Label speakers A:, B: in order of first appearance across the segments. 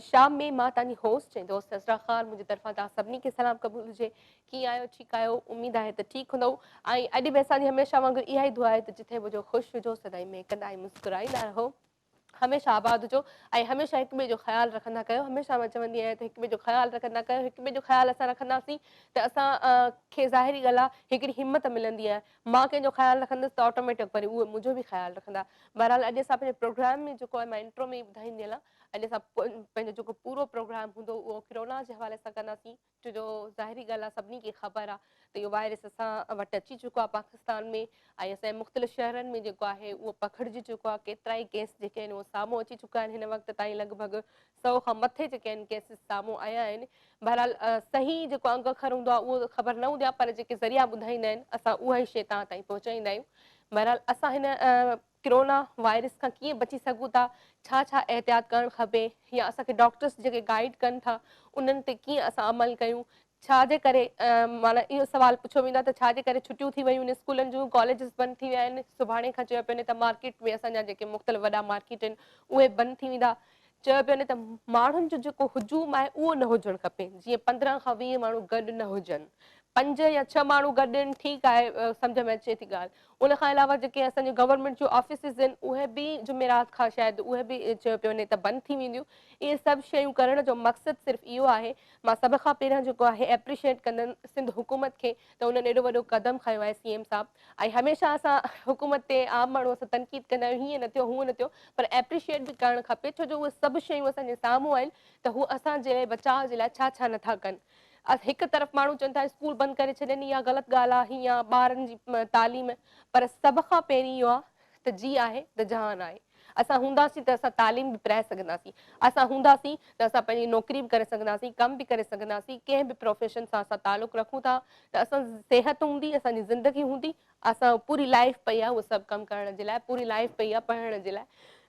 A: جي شام ۾ مان توهان جي هوسٽ ۽ دوست عذرا خان منهنجي طرفان توهان سڀني کي سلام قبول هجي. ڪيئن آهيو ٺيڪ آهيو اميد آهي ته ٺيڪ هوندؤ ۽ اڄ به اسان جي هميشه وانگر اها ئي دعا آهي ته جٿي به هجو خوش هجو سدائين مهڪندا ۽ مسڪرائيندا رهو. هميشه آباد هجو ۽ هميشه هڪ ٻئي جو خيال رکندا ڪيو هميشه مان چوندي آهيان ته هڪ ٻئي جو خيال رکندا ڪيو هڪ ٻئي جو خيال اسان رکنداسين ته اسان کي ظاهري ڳالهه آهي هڪڙي همت ملندي آهي مان ڪنهن جو خيال رکندس ته آٽوميٽڪ وري اهي منهنجو به خيال رکندا بهرحال اڄ اسان پنهنجي پروگرام ۾ جيڪو آهي مان انٽرو ۾ ئي ٻڌائيندي هلان اڄ اسان پنهنجو جيڪو پورو پروگرام هوندو اهو ڪرونا جي حوالي سان ڪنداسين ڇو جو ظاهري ڳالهه آهي سڀني کي خبر آهي ته اهو وائرس اسان وٽ اچي چڪو آهي پاڪستان ۾ ۽ اسان جي مختلف شهرن ۾ جيڪو آهي اهو پکڙجي چڪو آهي ڪيترائي ڪيس جيڪي آهن اهي سامهون اچي چڪا آهن هن وقت تائين لڳ ڀڳ سو کان مٿي جيڪي آهن ڪيسز سامهون آيا آهن بهرحال صحيح جيڪو انگ اکر هوندو آهي اهو خبر نه هوندي آهي پر جيڪي ذريعا ٻڌائيندا آهن اسان اها ئي شيء توهان تائين پهچائيندا آهيون بهرحال اسان هن ڪرونا وائرس کان ڪيئن بچي سگهون ٿا، ڇا ڇا احتياط ڪرڻ کپي يا اسان کي ڊاڪٽرس جيڪي گائيڊ ڪن ٿا انهن تي ڪيئن اسان عمل ڪيون، ڇا جي ڪري معنيٰ اهو سوال پڇيو ويندو آهي ته ڇا جي ڪري ڇٽيون ٿي ويون آهن اسڪولن جون ڪاليجز بند ٿي ويا آهن، سڀاڻي کان چيو پيو وڃي ته مارڪيٽ ۾ اسان جا جيڪي مختلف وڏا مارڪيٽ آهن اهي بند ٿي ويندا، چيو پيو وڃي ته ماڻهن جو جيڪو هجوم آهي اهو نه هجڻ کپي جيئن 15 کان 20 ماڻهو گڏ نه هجن پنج يا ڇهه ماڻهو گڏ آهن ٺيڪ آهي سمجهه ۾ اچي ٿي ڳالهه ان کان علاوه جيڪي اسان جون گورنمينٽ جون آفيسز آهن اهي به جمعرات کان شايد اهي به چيو پيو وڃي ته بند ٿي وينديون اهي سڀ شيون ڪرڻ جو مقصد صرف اهو آهي مان سڀ کان پهريان جيڪو آهي ايپريشيٽ ڪندم سنڌ حڪومت کي ته انهن ايڏو وڏو قدم کنيو آهي سي ايم صاحب ۽ هميشه اسان حڪومت تي عام ماڻهو اسان تنقيد ڪندا آهيون هيئن نه ٿيو هونئن نه ٿيو پر ايپريشيئيٽ به ڪرڻ کپي ڇو جو اهي سڀ شيون اسان جي سامهون آهن ته هو اسان جي بچاء جي لاء ڇا ڇا نٿا ڪن هڪ طرف ماڻهو چون ٿا اسڪول بند ڪري ڇڏين اها غلط ڳالهه آهي هيئن ٻارن جي تعليم پر سڀ کان پهرين اهو آهي ته جي آهي ته جهان آهي. اسان هونداسين ته اسان تعليم به پرائي سگهنداسين. اسان هونداسين ته اسان پنهنجي نوڪري به ڪري سگهنداسين، ڪم به ڪري سگهنداسين، ڪنهن به پروفيشن سان اسان تعلق رکون ٿا ته اسان صحت هوندي، اسان جي زندگي هوندي، اسان پوري لائيف پئي آهي اهو سڀ ڪم ڪرڻ جي لاء، پوري لائيف پئي آهي پڙهڻ جي لاء.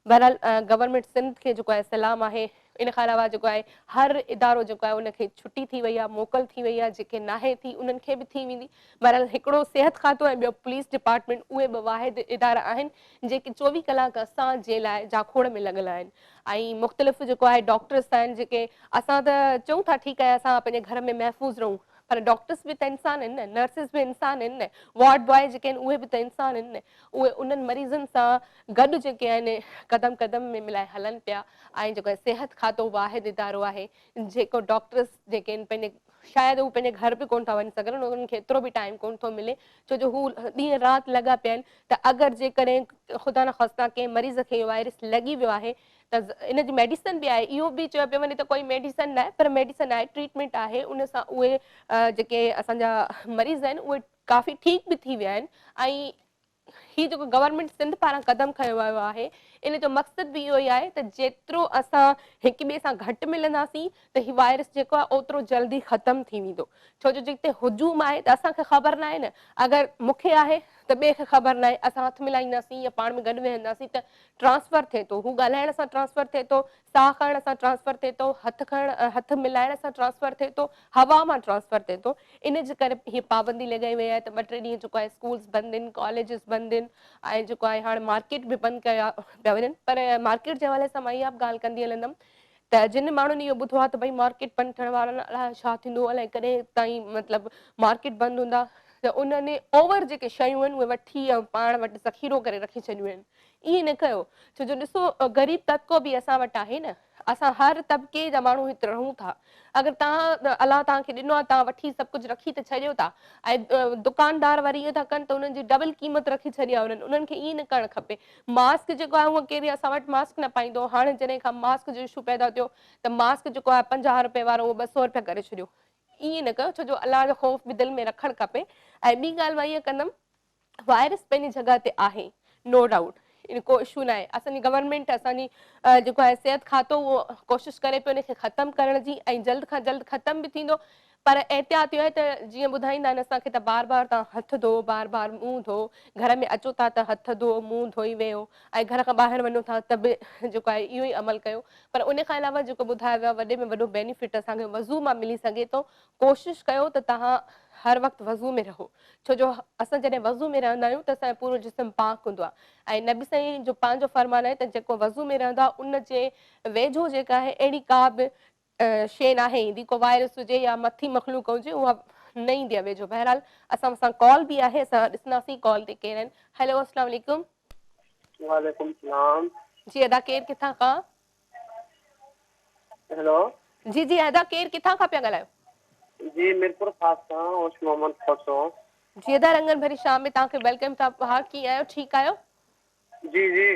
A: بهرحال گورنمينٽ سنڌ کي جيڪو آهي سلام آهي. ان کان علاوه جيڪو آهي هر ادارو جيڪو آهي ان کي ڇٽي ٿي وئي آهي، موڪل ٿي وئي آهي، جيڪي ناهي ٿي انهن کي به ٿي ويندي. بهرحال هڪڙو صحت کاتو ۽ ٻيو پوليس ڊپارٽمينٽ اهي ٻه واحد ادارا آهن جيڪي 24 ڪلاڪ اسان جي لاء جاکوڙ ۾ لڳل آهن ۽ مختلف جيڪو آهي ڊاڪٽرس آهن جيڪي اسان ته چئون ٿا ٺيڪ آهي اسان پنهنجي گهر ۾ محفوظ رهون پر ڊاڪٽرس به ته انسان آهن نه نرسز به انسان آهن نه وارڊ بواء جيڪي آهن اهي به ته انسان آهن نه اهي انهن مريضن سان گڏ جيڪي آهن قدم قدم ۾ ملائي هلن پيا ۽ جيڪو آهي صحت کاتو واحد ادارو آهي جيڪو ڊاڪٽرس جيڪي آهن پنهنجي شايد هو پنهنجي گهر به ڪونه ٿا وڃي سگهن انهن کي ايترو به ٽائيم ڪونه ٿو ملي ڇو جو هو ڏينهن رات لڳا پيا آهن ته اگر جيڪڏهن خدا نخواسته ڪنهن مريض کي اهو وائرس لڳي ويو آهي ته ان جي ميڊيسن به آهي اهو به چيو پيو وڃي ته ڪوئي ميڊيسن نه آهي پر ميڊيسن آهي ٽريٽمينٽ آهي ان سان اهي جيڪي اسان جا مريض آهن اهي ڪافي ٺيڪ به ٿي ويا آهن ۽ هي جيڪو گورنمينٽ سنڌ پاران قدم کنيو ويو آهي ان جو مقصد به اهو ئي آهي ته جيترو اسان هڪ ٻئي سان گهٽ ملنداسين ته هي وائرس جيڪو آهي اوترو جلدي ختم ٿي ويندو ڇو جو جتي هجوم آهي ته اسان کي خبر ناهي نه اگر مون کي آهي ته ٻئي کي خبر ناهي اسان هٿ ملائينداسين يا پاڻ ۾ گڏ ويهنداسين ته ٽرانسفر ٿئي ٿو هو ڳالهائڻ سان ٽرانسفر ٿئي ٿو ساهه کڻڻ سان ٽرانسفر ٿئي ٿو، هٿ کڻڻ هٿ ملائڻ سان ٽرانسفر ٿئي ٿو، هوا مان ٽرانسفر ٿئي ٿو، ان جي ڪري هيء پابندي لڳائي وئي آهي ته ٻه ٽي ڏينهن جيڪو آهي اسڪولز بند آهن، ڪاليجز بند آهن ۽ جيڪو آهي هاڻ مارڪيٽ به بند ڪيا پيا وڃن پر مارڪيٽ جي حوالي سان مان اها به ڳالهه ڪندي هلندم ته جن ماڻهن اهو ٻڌو آهي ته ڀئي مارڪيٽ بند ٿيڻ وارن الائي ڇا ٿيندو الائي ڪڏهن تائين مطلب مارڪيٽ بند هوندا ته انهن اوور جيڪي شيون آهن اهي وٺي ۽ پاڻ وٽ ذخيرو ڪري رکي ڇڏيون آهن ائين نه ڪيو ڇو جو ڏسو غريب طبقو به اسان وٽ آهي نه اسان هر طبقي جا ماڻهو هت رهون ٿا اگر توهان الله توهان کي ڏنو آهي توهان وٺي سڀ ڪجهه رکي ته ڇڏيو ٿا ۽ دڪاندار وري ائين ٿا ڪن ته انهن جي ڊبل قيمت رکي ڇڏي آهي انهن انهن کي ائين نه ڪرڻ کپي ماسڪ جيڪو آهي هونء ڪير اسان وٽ ماسڪ نه پائيندو هو هاڻي جڏهن کان ماسڪ جو اشو پيدا ٿيو ته ماسڪ جيڪو آهي 50 روپئي وارو اهو 200 روپيا ڪري ڇڏيو ائين نه ڪيو ڇو جو الله جو خوف به دل ۾ رکڻ کپي ۽ ٻي ڳالهه مان ائين ڪندم وائرس پنهنجي جڳهه تي آهي نو ڊائوٽ ان ڪو اشو ناهي اسان جي گورنمينٽ اسان جي جيڪو آهي صحت کاتو اهو ڪوشش ڪري پيو ان کي ختم ڪرڻ جي ۽ جلد کان جلد ختم به ٿيندو پر احتياط اهو آهي ته جيئن ٻڌائيندا آهن اسان کي ته بار بار توهان هٿ ڌو، بار بار منهن ڌو، گهر ۾ اچو ٿا ته هٿ ڌو، منهن ڌوئي ويهو ۽ گهر کان ٻاهر وڃو ٿا ته به جيڪو آهي اهو ئي عمل ڪيو پر ان کان علاوه جيڪو ٻڌايو ويو آهي وڏي ۾ وڏو بينيفٽ اسان کي وضو مان ملي سگهي ٿو ڪوشش ڪيو ته توهان هر وقت وضو ۾ رهو ڇو جو اسان جڏهن وضو ۾ رهندا آهيون ته اسان جو پورو جسم پاڪ هوندو آهي ۽ نبي سائين جو پنهنجو فرمان آهي ته جيڪو وضو ۾ رهندو آهي ان جي ويجهو جيڪا آهي اهڙي ڪا به شيء ناهي ايندي ڪو وائرس هجي يا مٿي مخلوق هجي اها نه ايندي آهي ويجهو بهرحال اسان سان ڪال به آهي اسان ڏسنداسين ڪال تي ڪير آهن هيلو اسلام عليڪم.
B: وعليڪم السلام.
A: جي ادا ڪير ڪٿان کان.
B: هيلو.
A: جي جي ادا ڪير ڪٿان کان پيا ڳالهايو.
B: جي ميرپور خاص کان هوش محمد کوسو.
A: جي ادا رنگن ڀري شام ۾ توهان کي welcome ٿا ها ڪيئن آهيو ٺيڪ آهيو.
B: جي جي.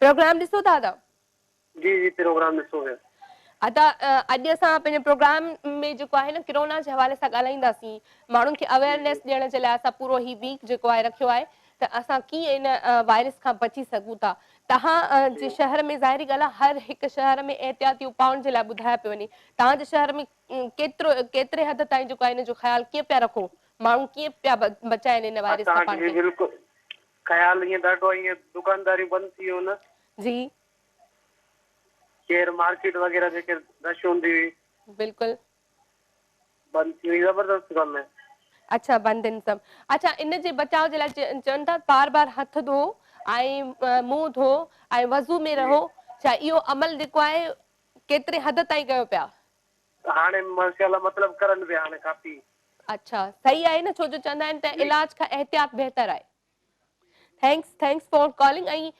A: پروگرام ڏسو ٿا ادا.
B: جي جي پروگرام ڏسو پيا.
A: ادا اڄ اسان پنهنجي پروگرام ۾ جيڪو آهي نه ڪرونا جي حوالي سان ڳالهائينداسين ماڻهن کي اويئرنيس ڏيڻ جي لاء اسان پورو هي ويڪ جيڪو آهي رکيو آهي ته اسان ڪيئن ان وائرس کان بچي سگهون ٿا توهان جي شهر ۾ ظاهري ڳالهه آهي هر هڪ شهر ۾ احتياطي اپائن جي لاء ٻڌايو پيو وڃي توهان جي شهر ۾ ڪيترو ڪيتري حد تائين جيڪو آهي ان جو خيال ڪيئن پيا رکو ماڻهو ڪيئن پيا بچائن ان وائرس کان
B: اسان
A: پاڻ
B: کي
A: کي.
B: بلڪل خيال ائين ڏاڍو ائين دڪانداريون بند ٿي ويون نه.
A: جي.
B: ڪير مارڪيٽ وغيره جيڪي رش هوندي هئي.
A: بلڪل.
B: بند ٿي وئي زبردست ڪم هي.
A: اڇا بند آهن سڀ. اڇا ان جي بچاء جي لاء چون ٿا بار بار هٿ ڌو ۽ منهن ڌو ۽ وضو ۾ رهو ڇا اهو عمل جيڪو آهي ڪيتري حد تائين ڪيو پيا.
B: هاڻي ماشاءالله مطلب ڪرن پيا هاڻي ڪافي.
A: اڇا صحيح آهي نه ڇو جو چوندا آهن ته علاج کان احتياط بهتر آهي. Thanks thanks for calling ۽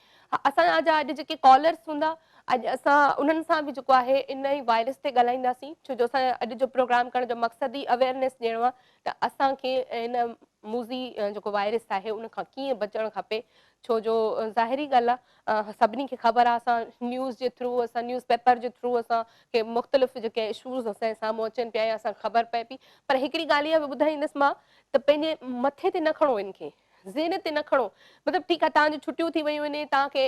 A: اسان جا اڄ جيڪي ڪالرس هوندا اڄ اسان انهن سان به جيڪو آهي ان ئي وائرس تي ڳالهائينداسين ڇو جو اسان اڄ جو پروگرام ڪرڻ جو مقصد ئي اويئرنيس ڏيڻو آهي ته اسان کي ان موذي جيڪو وائرس آهي ان کان ڪيئن بچڻ کپي ڇو جو ظاهري ڳالهه آهي سڀني کي خبر آهي اسان نيوز جي ٿرو اسان نيوز پيپر جي ٿرو اسان کي مختلف جيڪي اشوز اسان جي سامهون اچن پيا يا اسان کي خبر پئي پئي پر هڪڙي ڳالهه اها به ٻڌائيندس مان ته پنهنجي مٿي تي نه کڻو ان کي ذهن تي نه کڻو مطلب ٺيڪ آهي توهان جون ڇٽيون ٿي ويون آهن توهان کي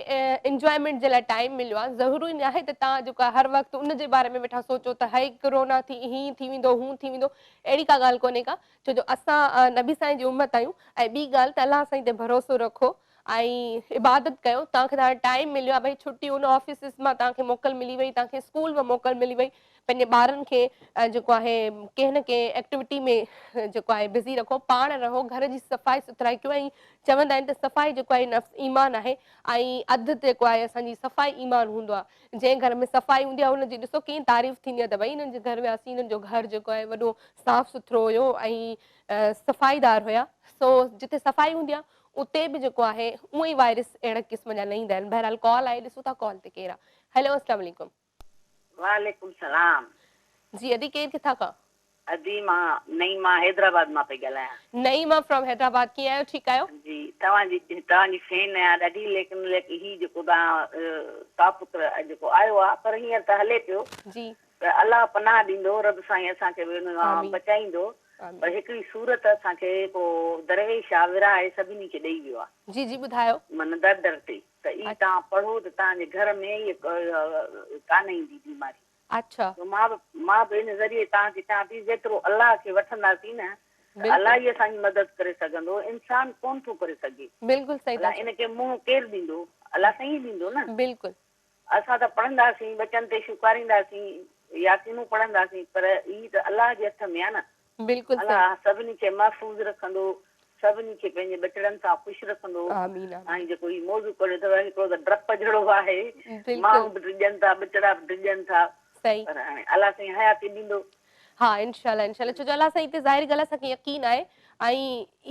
A: انجوائمينٽ جي لاء ٽائيم مليو آهي ضروري ناهي ته توهان جيڪو آهي هر وقت ان جي باري ۾ ويٺا سوچو ته هي ڪرونا ٿي هيئن ٿي ويندو هون ٿي ويندو اهڙي ڪا ڳالهه ڪونهي ڪا ڇو جو اسان نبي سائين جي امت آهيون ۽ ٻي ڳالهه ته الله سائين تي ڀروسو رکو ۽ عبادت ڪيو توهان کي ته هاڻي ٽائيم مليو آهي ڀئي ڇٽيون آفيسز مان توهان کي موڪل ملي وئي توهان کي اسڪول مان موڪل ملي وئي پنهنجي ٻارن کي جيڪو آهي ڪنهن نه ڪنهن ايڪٽيوٽي ۾ جيڪو آهي بزي رکو پاڻ رهو گهر جي صفائي سٿرائي ڪيو ۽ چوندا آهن ته صفائي جيڪو آهي نفس ايمان آهي ۽ اڌ جيڪو آهي اسان جي صفائي ايمان هوندو آهي جنهن گهر ۾ صفائي هوندي آهي ان جي ڏسو ڪيئن تعريف ٿيندي آهي ته ڀئي انهن جي گهر وياسين انهن جو گهر جيڪو آهي وڏو صاف سٿرو هيو ۽ صفائيدار هيا سو جتي صفائي هوندي آهي اتي به جيڪو آهي اونئن ئي وائرس اهڙي قسم جا نه ايندا آهن بهرحال ڪال آهي ڏسون ٿا ڪال تي ڪير آهي هيلو اسلام عليڪم.
C: وعليڪم سلام.
A: جي ادي ڪير ڪٿان کان.
C: ادي مان نعيمه حيدرآباد مان پئي ڳالهايان.
A: نعيمه فرام حيدرآباد ڪيئن آهيو ٺيڪ آهيو.
C: جي توهان جي توهان جي فين آهيان ڏاڍي ليڪن ليڪن هي جيڪو توهان ٽاپڪ جيڪو آيو آهي پر هينئر ته هلي پيو
A: جي.
C: ته الله پناهه ڏيندو رب سائين اسان کي به ان کان
A: آمين
C: بچائيندو
A: آمين.
C: پر هڪڙي سورت اسان کي ڪو درويش آ ورهائي سڀني کي ڏئي ويو آ.
A: جي جي ٻڌايو.
C: من در در تي ته اي
A: اڇا.
C: توهان پڙهو ته توهان جي گهر ۾ اي ڪانه ايندي بيماري.
A: اڇا.
C: سو مان به مان به ان ذريعي توهان کي چوان ٿي جيترو الله کي وٺنداسين نه ته
A: بلڪل.
C: الله ئي اسان جي مدد ڪري سگهندو انسان ڪونه ٿو ڪري سگهي.
A: بلڪل صحيح
C: ڀلا
A: ٿا چئو.
C: ان کي منهن ڪير ڏيندو الله سائين ئي ڏيندو نه.
A: بلڪل.
C: اسان ته پڙهنداسين، ٻچن تي شوڪارينداسين، ياسينون پڙهنداسين، پر هي ته الله جي هٿ ۾ آهي نه.
A: بلڪل صحيح.
C: الله سڀني کي محفوظ رکندو، سڀني کي پنهنجي ٻچڙن سان خوش رکندو.
A: آمين آمين.
C: ۽ جيڪو هي موضوع ڪڍيو اٿو، هڪڙو ته ڊپ جهڙو به آهي،
A: بلڪل.
C: ماڻهو به ڊڄن ٿا، ٻچڙا به ڊڄن ٿا،
A: صحيح.
C: پر هاڻي الله سائين حياتي ڏيندو.
A: ها انشاء الله انشاء الله ڇو جو الله سائين تي ظاهري ڳالهه آهي اسان کي يقين آهي ۽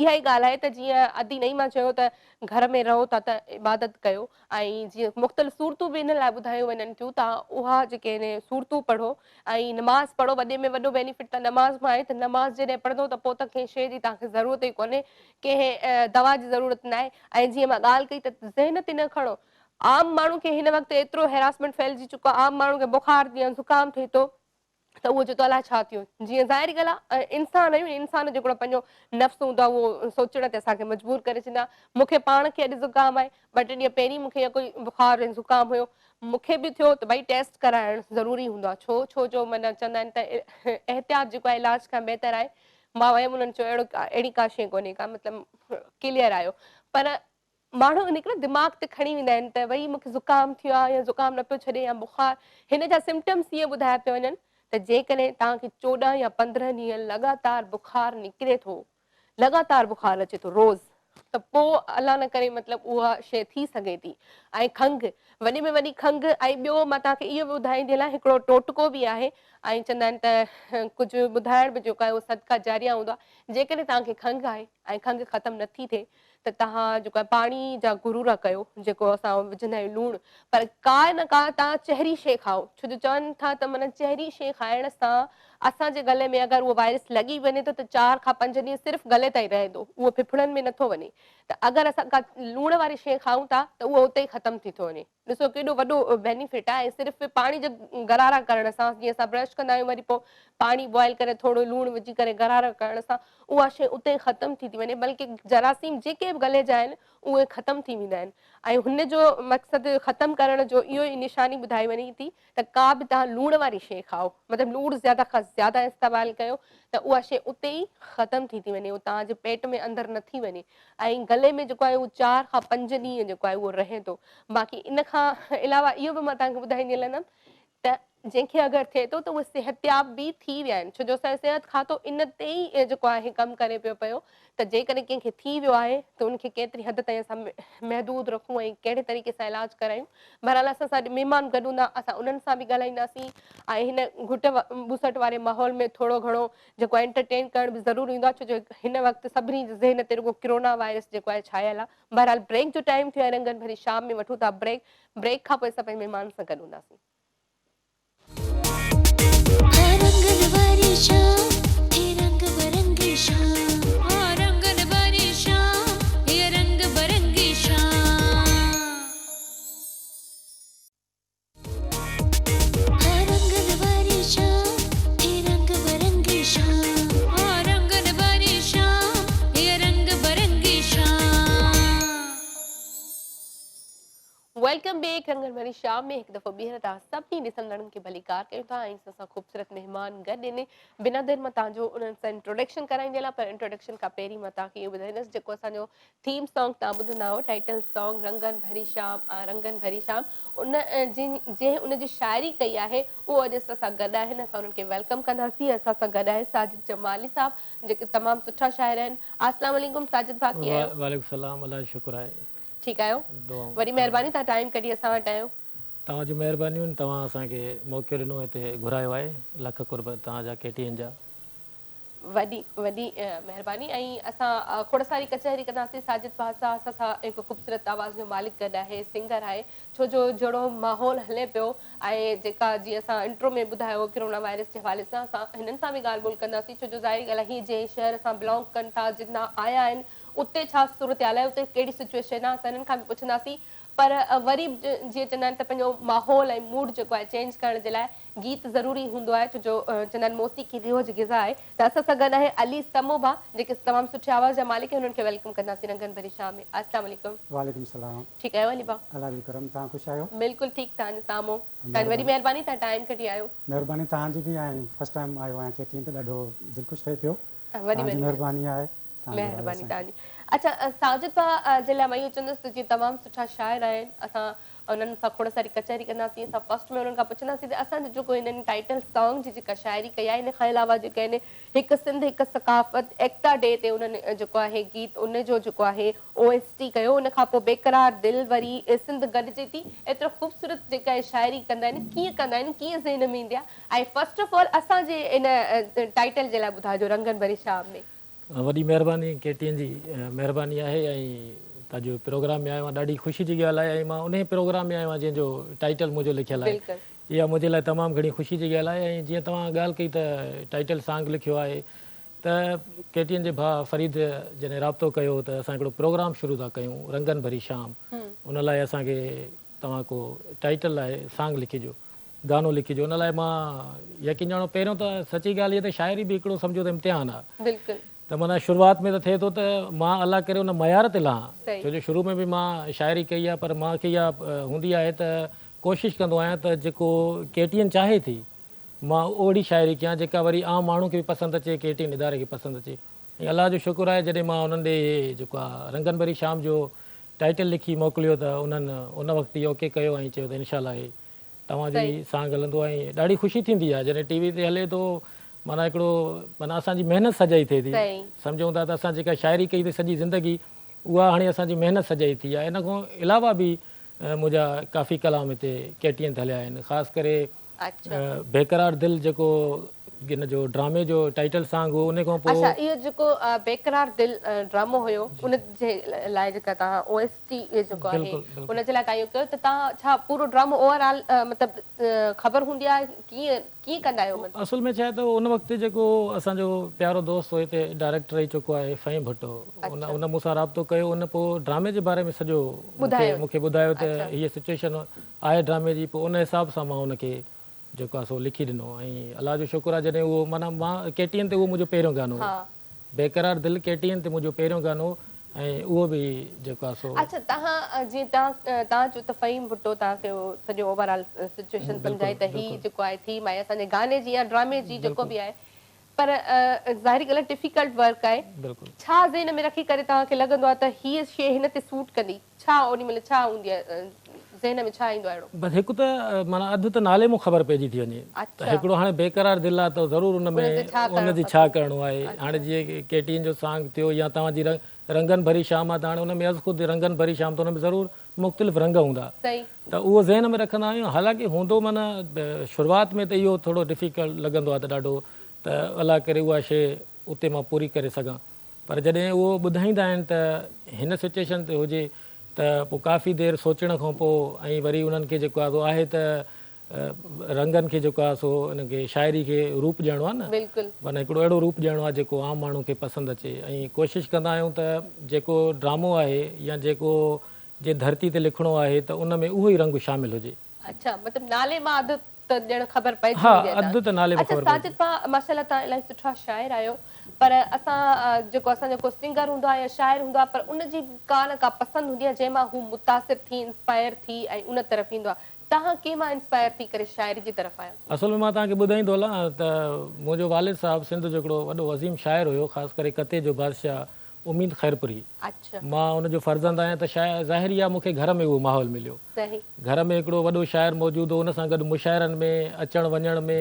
A: اها ئي ڳالهه آهي ته جيئن ادي نعيمه چيو ته گهر ۾ رهو ٿا ته عبادت ڪيو ۽ جيئن مختلف سورتون به ان لاء ٻڌايون وڃن ٿيون ته اها جيڪي آهن سورتون پڙهو ۽ نماز پڙهو وڏي ۾ وڏو بينيفٽ ته نماز مان آهي ته نماز جڏهن پڙهندو ته پوء ته ڪنهن شيء جي توهان کي ضرورت ئي ڪونهي ڪنهن دوا جي ضرورت ناهي ۽ جيئن مان ڳالهه ڪئي ته ذهن تي نه کڻو عام ماڻهو کي هن وقت ايترو هراسمينٽ ڦهلجي چڪو آهي عام ماڻهو کي بخار يا زڪام ٿئي ٿو. ته اهو چئي ٿو الائي ڇا ٿيو جيئن ظاهري ڳالهه آهي انسان آهيون انسان جو هڪڙو پنهنجو نفس هوندو آهي اهو سوچڻ تي اسان کي مجبور ڪري ڇڏيندو آهي مون کي پاڻ کي اڄ زڪام آهي ٻه ٽي ڏينهن پهرين مون کي ائين ڪوئي بخار ۽ زڪام هيو مون کي به ٿيو ته ڀئي ٽيسٽ ڪرائڻ ضروري هوندو آهي ڇو ڇو جو معنيٰ چوندا آهن ته احتياط جيڪو آهي علاج کان بهتر آهي مان ويم انهن چيو اهڙو اهڙي ڪا شيء ڪونهي ڪا مطلب ڪليئر آيو پر ماڻهو هڪڙو دماغ تي کڻي ويندا آهن ته ڀئي مون کي زڪام ٿيو آهي يا زڪام نه پيو ڇڏي يا بخار هن جا سمپٽمس ائين ٻڌايا پيا وڃن ته جيڪڏهن توهان کي 14 يا 15 ڏينهن لڳاتار بخار نڪري ٿو لڳاتار بخار اچي ٿو روز ته پوء الله نه ڪري مطلب اها شيء ٿي سگهي ٿي ۽ کنگهه وڏي ۾ وڏي کنگهه ۽ ٻيو مان توهان کي اهو به ٻڌائيندي هلان هڪڙو ٽوٽڪو به آهي ۽ چوندا آهن ته ڪجهه ٻڌائڻ به جيڪو آهي اهو صدقه جاريه هوندو آهي جيڪڏهن توهان کي کنگهه آهي ۽ کنگهه ختم نٿي ٿئي ته توهان جيڪو آهي پاڻي جا گرورا ڪيو جيڪو اسان وجهندا آهيون لوڻ پر ڪا نه ڪا توهان چهري شيء کائو ڇو جو چون ٿا ته معنيٰ چهري شيء کائڻ سان اسان جي گلي ۾ اگر اهو وائرس لڳي وڃي ٿو ته 4 کان 5 ڏينهن صرف گلي تائين رهي ٿو اهو ڦڦڙن ۾ نٿو وڃي ته اگر اسان ڪا لوڻ واري شيء کائون ٿا ته اهو اتي ئي ختم ٿي ٿو وڃي. ڏسو ڪيڏو وڏو بينيفٽ آهي صرف پاڻي جا غرارا ڪرڻ سان جيئن اسان برش ڪندا آهيون وري پوء پاڻي بوائل ڪري ٿورو لوڻ وجهي ڪري غرارا ڪرڻ سان اها شيء اتي ئي ختم ٿي ٿي وڃي بلڪه جراثيم جيڪي به گلي جا آهن اهي ختم ٿي ويندا آهن ۽ هن جو مقصد ختم ڪرڻ جو اهو ئي نشاني ٻڌائي وڃي ٿي ته ڪا به توهان لوڻ واري شيء کائو مطلب لوڻ زياده کان زياده استعمال ڪيو ته اها شيء اتي ئي ختم ٿي ٿي وڃي اهو توهان جي پيٽ ۾ اندر نه ٿي وڃي ۽ گلي ۾ جيڪو آهي اهو 4 کان 5 ڏينهن جيڪو آهي اهو رهي ٿو باقي ان کان علاوه اهو به مان توهان کي ٻڌائيندي هلندم ته جنهن کي اگر ٿئي ٿو ته اهي صحتياب به ٿي ويا آهن ڇو جو اسان جو صحت کاتو ان تي ئي جيڪو آهي ڪم ڪري پيو پيو ته جيڪڏهن ڪنهن کي ٿي ويو آهي ته ان کي ڪيتري حد تائين اسان محدود رکون ۽ ڪهڙي طريقي سان علاج ڪرايون. بهرحال اسان سان اڄ مهمان گڏ هوندا اسان انهن سان به ڳالهائينداسين ۽ هن گهٽ ٻوسٽ واري ماحول ۾ ٿورو گهڻو جيڪو آهي انٽرٽين ڪرڻ به ضروري هوندو آهي ڇو جو هن وقت سڀني جي ذهن تي رڳو ڪرونا وائرس جيڪو آهي ڇانيل آهي. بهرحال بريڪ جو ٽائيم ٿيو آهي رنگن ڀري شام ۾ وٺون ٿا بريڪ، بريڪ کان پوء اسان پنهنجي مهمانن سان گڏ هونداسين. Welcome back رنگن ڀري شام ۾ هڪ دفعو ٻيهر توهان سڀني ڏسندڙن کي ڀليڪار ڪيون ٿا ۽ اسان سان خوبصورت مهمان گڏ آهن. بنا دير مان توهان جو انهن سان انٽروڊڪشن ڪرائيندي هلان پر انٽروڊڪشن کان پهرين مان توهان کي اهو ٻڌائيندس جيڪو اسان جو ٿيم سانگ توهان ٻڌندا آهيو ٽائيٽل سانگ رنگن ڀري شام آ رنگن ڀري شام ان جنهن ان جي شاعري ڪئي آهي اهو اڄ اسان سان گڏ آهن اسان انهن کي welcome ڪنداسين اسان سان گڏ آهي ساجد جمالي صاحب جيڪي تمام سٺا شاعر آهن اسلام عليڪم ساجد ڀاء ڪيئن آهيو؟
D: وعليڪم السلام الله جو شڪر آهي.
A: ٺيڪ آهيو وڏي مهرباني توهان ٽائيم ڪڍي اسان وٽ آيو.
D: توهان جون مهربانيون توهان اسان کي موقعو ڏنو هتي گهرايو آهي لک قرب توهان جا ڪي ٽي اين جا.
A: وڏي وڏي مهرباني ۽ اسان کوڙ ساري ڪچهري ڪنداسين ساجد ڀاء سان اسان سان هڪ خوبصورت آواز جو مالڪ گڏ آهي سنگر آهي ڇو جو جهڙو ماحول هلي پيو ۽ جيڪا جيئن اسان انٽرو ۾ ٻڌايو ڪرونا وائرس جي حوالي سان اسان هنن سان به ڳالهه ٻولهه ڪنداسين ڇو جو ظاهري ڳالهه آهي هي جنهن شهر سان بلانگ ڪن ٿا جتان آيا آهن اتي ڇا صورتحال آهي اتي ڪهڙي سچوئيشن آهي اسان انهن کان به پڇنداسين پر وري به جيئن چوندا آهن ته پنهنجو ماحول ۽ موڊ جيڪو آهي چينج ڪرڻ جي لاء گيت ضروري هوندو آهي ڇو جو چوندا آهن موسيقي روح جي غذا آهي ته اسان سان گڏ آهي علي سمو ڀاء جيڪي تمام سٺي آواز جا مالڪ آهن انهن کي welcome ڪنداسين رنگن ڀري شام ۾ السلام عليڪم.
E: وعليڪم السلام.
A: ٺيڪ آهيو علي ڀاء.
E: الله جو ڪرم توهان خوش آهيو.
A: بلڪل ٺيڪ توهان جي سامهون توهان جي وڏي مهرباني توهان ٽائيم ڪڍي آيو.
E: مهرباني توهان جي به ۽ فرسٽ ٽائيم آيو آهيان ڪي ٽي اين تي ڏاڍو دل خوش ٿئي پيو
A: وڏي
E: توهان جي مهرباني آهي.
A: مهرباني توهان جي. اڇا ساجد ڀاء جي لاء مان اهو چوندس ته جيئن تمام سٺا شاعر آهن اسان انهن سان کوڙ ساري ڪچهري ڪنداسين اسان فرسٽ ۾ انهن کان پڇنداسين ته اسان جو جيڪو هنن ٽائيٽل سانگ جي جيڪا شاعري ڪئي آهي ان کان علاوه جيڪي آهن هڪ سنڌ هڪ ثقافت ايڪتا ڊي تي انهن جيڪو آهي گيت ان جو جيڪو آهي او ايس ٽي ڪيو ان کان پوء بيقرار دل وري سنڌ گڏجي ٿي ايترو خوبصورت جيڪا شاعري ڪندا آهن ڪيئن ڪندا آهن ڪيئن ذهن ۾ ايندي آهي ۽ فرسٽ آف آل اسان جي ان ٽائيٽل جي لاء ٻڌاجو رنگن ڀري شام ۾.
D: وڏي مهرباني ڪي ٽي اين جي مهرباني آهي ۽ توهان جو پروگرام ۾ آيو آهيان ڏاڍي خوشي جي ڳالهه آهي ۽ مان انهي پروگرام ۾ آيو آهيان جنهن جو ٽائيٽل منهنجو لکيل آهي اها منهنجي لاء تمام گهڻي خوشي جي ڳالهه آهي ۽ جيئن توهان ڳالهه ڪئي ته ٽائيٽل سانگ لکيو آهي ته ڪي ٽي اين جي ڀاء فريد جڏهن رابطو ڪيو ته اسان هڪڙو پروگرام شروع ٿا ڪيون رنگن ڀري شام ان لاء اسان کي توهان ڪو ٽائيٽل لاء سانگ لکي ڏيو. گانو لکجو ان لاء مان يقين ڄاڻو پهريون ته سچي ڳالهه هيء ته شاعري به هڪڙو سمجهو ته امتحان آهي.
A: بلڪل.
D: ته معنيٰ شروعات ۾ ته ٿئي ٿو ته مان الله ڪري ان معيار تي لهان ڇو جو شروع ۾ به مان شاعري ڪئي آهي پر مان کي اها هوندي آهي ته ڪوشش ڪندو آهيان ته جيڪو ڪي ٽي اين چاهي ٿي مان اهڙي شاعري ڪيان جيڪا وري عام ماڻهو کي به پسند اچي ڪي ٽي اين اداري کي پسند اچي ۽ الله جو شڪر آهي جڏهن مان انهن ڏي جيڪو آهي رنگن ڀري شام جو ٽائيٽل لکي موڪليو ته انهن ان وقت ئي اوڪي ڪيو ۽ چيو ته انشاء الله هي توهان جو ئي سانگ هلندو ۽ ڏاڍي خوشي ٿيندي آهي جڏهن ٽي وي تي هلي ٿو معنيٰ هڪڙو معنيٰ اسان جي محنت سجائي ٿئي ٿي سمجهون ٿا ته اسان جيڪا شاعري ڪئي ٿي سڄي زندگي اها هاڻي اسان جي محنت سجائي ٿي آهي ان کان علاوه به منهنجا ڪافي ڪلام هتي ڪي ٽي اين تي هليا آهن خاص ڪري بيقرار دل جيڪو ان جو ڊرامي جو ٽائيٽل سانگ هو ان کان پوء.
A: اڇا اهو جيڪو بيقرار دل ڊرامو هيو ان جي لاء جيڪا توهان او ايس ٽي جيڪو آهي ان جي لاء توهان اهو ڪيو ته توهان ڇا پورو ڊرامو اوور آل مطلب خبر هوندي آهي ڪيئن ڪيئن ڪندا آهيو مطلب.
D: اصل ۾ ڇا آهي ته ان وقت جيڪو اسان جو پيارو دوست هو هتي ڊائريڪٽر رهي چڪو آهي فهيم ڀٽو ان ان مون سان رابطو ڪيو ان پوء ڊرامي جي باري ۾ سڄو مون کي ٻڌايو ته هيء سچوئيشن آهي ڊرامي جي پوء ان حساب سان مان ان کي جيڪو آهي سو لکي ڏنو ۽ الله جو شڪر آهي جڏهن اهو معنيٰ مان ڪي ٽي اين تي اهو منهنجو پهريون گانو هو بيقرار دل ڪي ٽي اين تي منهنجو پهريون گانو هو ۽ اهو به جيڪو آهي سو.
A: اڇا توهان جيئن توهان توهان چيو ته فهيم ڀٽو توهان کي اهو سڄو اوور آل سچوئيشن سمجهائي ته هي جيڪو آهي ٿيم آهي اسان جي گاني جي يا ڊرامي جي جيڪو به آهي پر ظاهري ڳالهه آهي ڊفيڪلٽ ورڪ آهي ڇا ذهن ۾ رکي ڪري توهان کي لڳندو آهي ته هيء شيء هن تي سوٽ ڪندي ڇا اوڏي مهل ڇا هوندي آهي ذهن ۾ ڇا ايندو آهي اهڙو.
D: بس هڪ ته معنيٰ اڌ ته نالي مون خبر پئجي ٿي وڃي ته هڪڙو هاڻي بيقرار دل آهي ته ضرور ان ۾ ان جي ڇا ڪرڻو آهي هاڻي جيئن ڪي ٽي اين جو سانگ ٿيو يا توهان جي رنگن ڀري شام آهي ته هاڻي ان ۾ از خود رنگن ڀري شام ته ان ۾ ضرور مختلف رنگ هوندا ته اهو ذهن ۾ رکندا آهيون حالانڪه هوندو معنيٰ شروعات ۾ ته اهو ٿورو ڊفيڪلٽ لڳندو آهي ته ڏاڍو ته الله ڪري اها شيء اتي مان پوري ڪري سگهان پر جڏهن اهو ٻڌائيندا آهن ته هن سچوئيشن تي هجي ته پوء ڪافي دير سوچڻ کان پوء ۽ وري انهن کي جيڪو آهي سو آهي ته رنگن کي جيڪو آهي سو ان کي شاعري کي روپ ڏيڻو آهي نه معنيٰ هڪڙو اهڙو روپ ڏيڻو آهي جيڪو عام ماڻهو کي پسند اچي ۽ ڪوشش ڪندا آهيون ته جيڪو ڊرامو آهي يا جيڪو جنهن ڌرتي تي لکڻو آهي ته ان ۾ اهو ئي رنگ شامل هجي.
A: اڇا مطلب نالي مان اڌ ته ڄڻ خبر پئجي
D: ها
A: ويندي آهي
D: اڌ ته نالي مان
A: اڇا
D: خبر پئجي
A: ساجد ڀاء ماشاءالله توهان الاهي سٺا شاعر آهيو پر اسان جيڪو اسان جو ڪو سنگر هوندو آهي يا شاعر هوندو آهي پر ان جي ڪا نه ڪا پسند هوندي آهي جنهن مان هو متاثر ٿي انسپائر ٿي ۽ ان طرف ايندو آهي توهان ڪنهن مان انسپائر ٿي ڪري شاعري جي طرف آيا؟
D: اصل ۾ مان توهان کي ٻڌائيندو هلان ته منهنجو والد صاحب سنڌ جو هڪڙو وڏو عظيم شاعر هيو خاص ڪري قطعي جو بادشاهه اميد خيرپوري. مان ان جو فرزند آهيان ته ظاهري آهي مون کي گهر ۾ اهو ماحول مليو. گهر ۾ هڪڙو وڏو شاعر موجود هو ان سان گڏ مشاعرن ۾ اچڻ وڃڻ ۾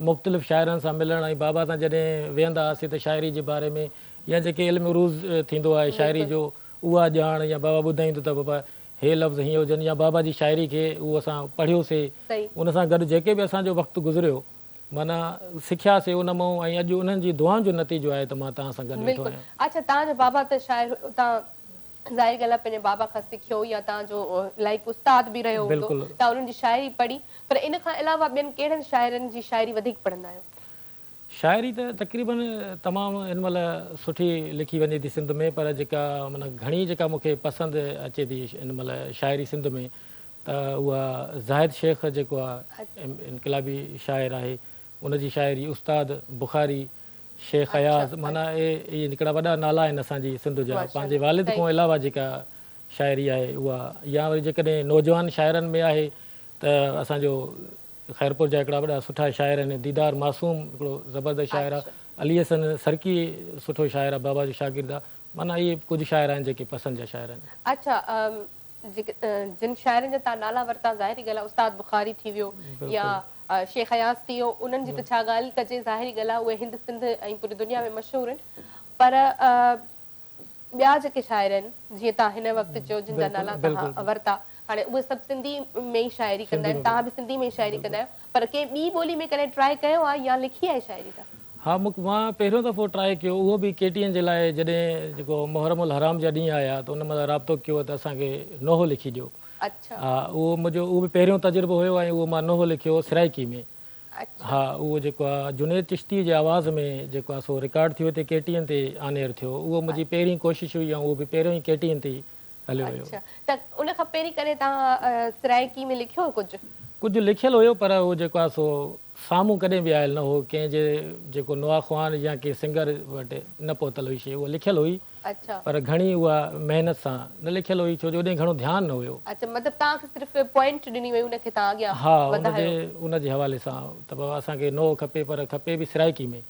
D: مختلف شاعرن سان ملڻ ۽ بابا سان جڏهن ويهندا هئاسين ته شاعري جي باري ۾ يا جيڪي علم عروض ٿيندو آهي شاعري جو اها ڄاڻ يا بابا ٻڌائيندو ته بابا هي لفظ هيئن هجن يا بابا جي شاعري کي اهو اسان پڙهيوسي ان سان گڏ جيڪي به اسان جو وقت گذريو معنيٰ سکياسي ان مئون ۽ اڄ انهن جي دعائن جو نتيجو آهي ته مان توهان سان گڏ ويٺو
A: بلڪل
D: آهيان.
A: اڇا توهان جو بابا ته شاعر هيو توهان ظاهري ڳالهه آهي پنهنجي بابا کان سکيو يا توهان جو لائيڪ استاد به رهيو هوندو
D: بلڪل.
A: توهان انهن جي شاعري پڙهي پر ان کان علاوه ٻين ڪهڙن شاعرن جي شاعري وڌيڪ پڙهندا آهيو؟
D: شاعري ته تقريبن تمام هن مهل سٺي لکي وڃي ٿي سنڌ ۾ پر جيڪا معنيٰ گهڻي جيڪا مون کي پسند اچي ٿي هن مهل شاعري سنڌ ۾ ته اها زاهد شيخ جيڪو آ انقلابي شاعر آهي ان جي شاعري استاد بخاري شيخ اياز معنيٰ اهي هڪڙا وڏا نالا آهن اسان جي سنڌ جا پنهنجي والد کان علاوه جيڪا شاعري آهي اها يا وري جيڪڏهن نوجوان شاعرن ۾ آهي ته اسان جو خيرپور جا هڪڙا وڏا سٺا شاعر آهن ديدار معصوم هڪڙو زبردست شاعر آهي علي حسن سرڪي سٺو شاعر آهي بابا جو شاگرد آهي معنيٰ اهي ڪجهه شاعر آهن جيڪي پسند جا شاعر آهن.
A: اڇا جن شاعرن جا توهان نالا ورتا ظاهري ڳالهه آهي استاد بخاري ٿي ويو يا شيخ اياز ٿي ويو انهن جي ته ڇا ڳالهه ڪجي ظاهري ڳالهه آهي اهي هند سنڌ ۽ پوري دنيا ۾ مشهور آهن پر ٻيا جيڪي شاعر آهن جيئن توهان هن وقت چيو جن جا نالا توهان ورتا هاڻي اهي سڀ سنڌي ۾ ئي شاعري ڪندا آهن توهان به سنڌي ۾ ئي شاعري ڪندا آهيو پر ڪنهن ٻي ٻولي ۾ ڪڏهن ٽرائي ڪيو آهي يا لکي آهي شاعري توهان؟
D: ها مون مان پهريون دفعو ٽرائي ڪيو اهو به ڪي ٽي اين جي لاء جڏهن جيڪو محرم الحرام جا ڏينهن آيا ته ان مهل رابطو ڪيو ته اسان کي نوحو لکي ڏيو ها اهو منهنجو اهو به پهريون تجربو هيو ۽ اهو مان نوحو لکيو سرائيڪي ۾ ها اهو جيڪو آ جنيد چشتي جي آواز ۾ جيڪو آ سو رڪارڊ ٿيو هتي ڪي ٽي اين تي آن ايئر ٿيو اهو منهنجي پهرين ڪوشش هئي ۽ اهو به پهريون ئي ڪي ٽي اين تي هليو هيو.
A: اڇا ته ان کان پهرين ڪڏهن توهان سرائيڪي ۾ لکيو هو ڪجهه؟
D: ڪجهه لکيل هيو پر اهو جيڪو آهي سو سامهون ڪڏهن به آيل نه هو، ڪنهن جي جيڪو نوحه خوان يا ڪنهن سنگر وٽ نه پهتل هئي شيء، اها لکيل هئي پر گهڻي اها محنت سان نه لکيل هئي ڇو جو اوڏي گهڻو ڌيان نه هيو.
A: اڇا مطلب توهان کي صرف پوائنٽ ڏني وئي ان کي توهان اڳيان
D: ها ان جي ان جي حوالي سان ته بابا اسان کي نوحو کپي پر کپي به سرائيڪي ۾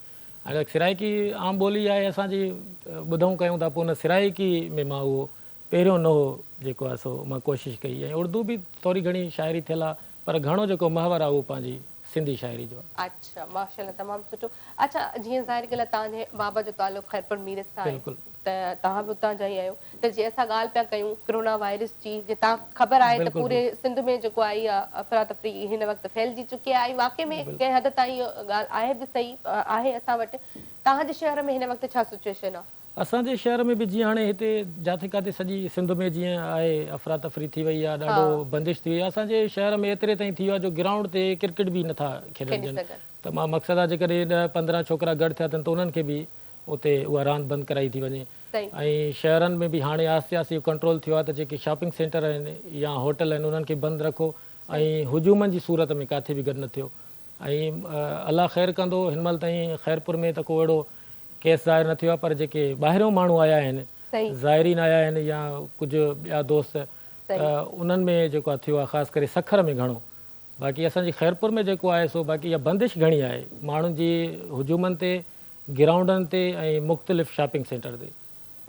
D: هاڻي سرائيڪي عام ٻولي آهي اسان جي ٻڌون ڪيون ٿا پوء ان سرائيڪي ۾ مان اهو پهريون نوحو جيڪو آهي سو مان ڪوشش ڪئي ۽ اردو به ٿوري گهڻي شاعري ٿيل آهي پر گهڻو جيڪو محور آهي اهو پنهنجي سنڌي شاعري جو آهي.
A: اڇا ماشاءالله تمام سٺو اڇا جيئن ظاهر ڳالهه آهي توهان جي بابا جو تعلق خيرپور ميرس سان آهي
D: بلڪل.
A: ته توهان به اتان جا ئي آهيو ته جيئن اسان ڳالهه پيا ڪيون ڪرونا وائرس جي جي توهان کي خبر آهي ته
D: بلڪل
A: پوري
D: بلڪل.
A: سنڌ ۾ جيڪو آهي اها افراتفري هن وقت ڦهلجي چڪي آهي ۽ واقعي ۾
D: بلڪل.
A: ڪنهن حد تائين اها ڳالهه آهي به صحيح آهي اسان وٽ توهان جي شهر ۾ هن وقت ڇا سچوئيشن آهي؟
D: اسان جي شهر ۾ به جيئن هاڻي هتي جاٿي ڪاٿي سڄي سنڌ ۾ جيئن آهي افراتفري ٿي وئي آهي ڏاڍو بندش ٿي وئي آهي اسان جي شهر ۾ ايتري تائين ٿي ويو آهي جو گرائونڊ تي ڪرڪيٽ به نٿا کيڏڻ ڏين ته مان مقصد آهي جيڪڏهن ڏهه 15 ڇوڪرا گڏ ٿيا اٿن ته انهن کي به اتي اها راند بند ڪرائي ٿي وڃي ۽ شهرن ۾ به هاڻي آهستي آهستي اهو ڪنٽرول ٿيو آهي ته جيڪي شاپنگ سينٽر آهن يا هوٽل آهن انهن کي بند رکو ۽ هجومن جي صورت ۾ ڪاٿي به گڏ نه ٿيو ۽ الله خير ڪندو هن مهل تائين خيرپور ۾ ته ڪو اهڙو ڪيس ظاهر نه ٿيو آهي پر جيڪي ٻاهريون ماڻهو آيا آهن زائرين آيا آهن يا ڪجهه ٻيا دوست ته انهن ۾ جيڪو آهي ٿيو آهي خاص ڪري سکر ۾ گهڻو باقي اسان جي خيرپور ۾ جيڪو آهي سو باقي اها بندش گهڻي آهي ماڻهن جي هجومن تي گرائونڊن تي ۽ مختلف شاپنگ سينٽر تي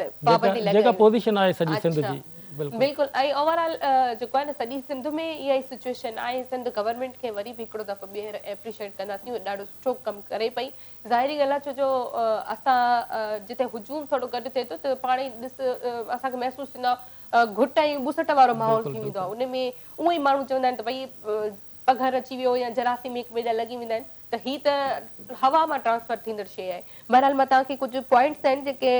D: جيڪا جيڪا پوزيشن آهي سڄي سنڌ جي
A: بلڪل. بلڪل ۽ اوور آل جيڪو آهي نه سڄي سنڌ ۾ اها ئي سچوئيشن آهي سنڌ گورنمينٽ کي وري به هڪڙو دفعو ٻيهر ايپريشيٽ ڪنداسين اهو ڏاڍو سٺو ڪم ڪري پئي ظاهري ڳالهه آهي ڇو جو اسان جتي هجوم ٿورو گڏ ٿئي ٿو ته پاڻ ئي ڏس اسان کي محسوس ٿيندو آهي گهٽ ۽ ٻوسٽ وارو ماحول ٿي ويندو آهي ان ۾ اونئن ئي ماڻهو چوندا آهن ته ڀئي پگهر اچي ويو يا جراثيم هڪ ٻئي جا لڳي ويندا آهن ته هي ته هوا مان ٽرانسفر ٿيندڙ شيء آهي. بهرحال مان توهان کي ڪجهه پوائنٽس آهن جيڪي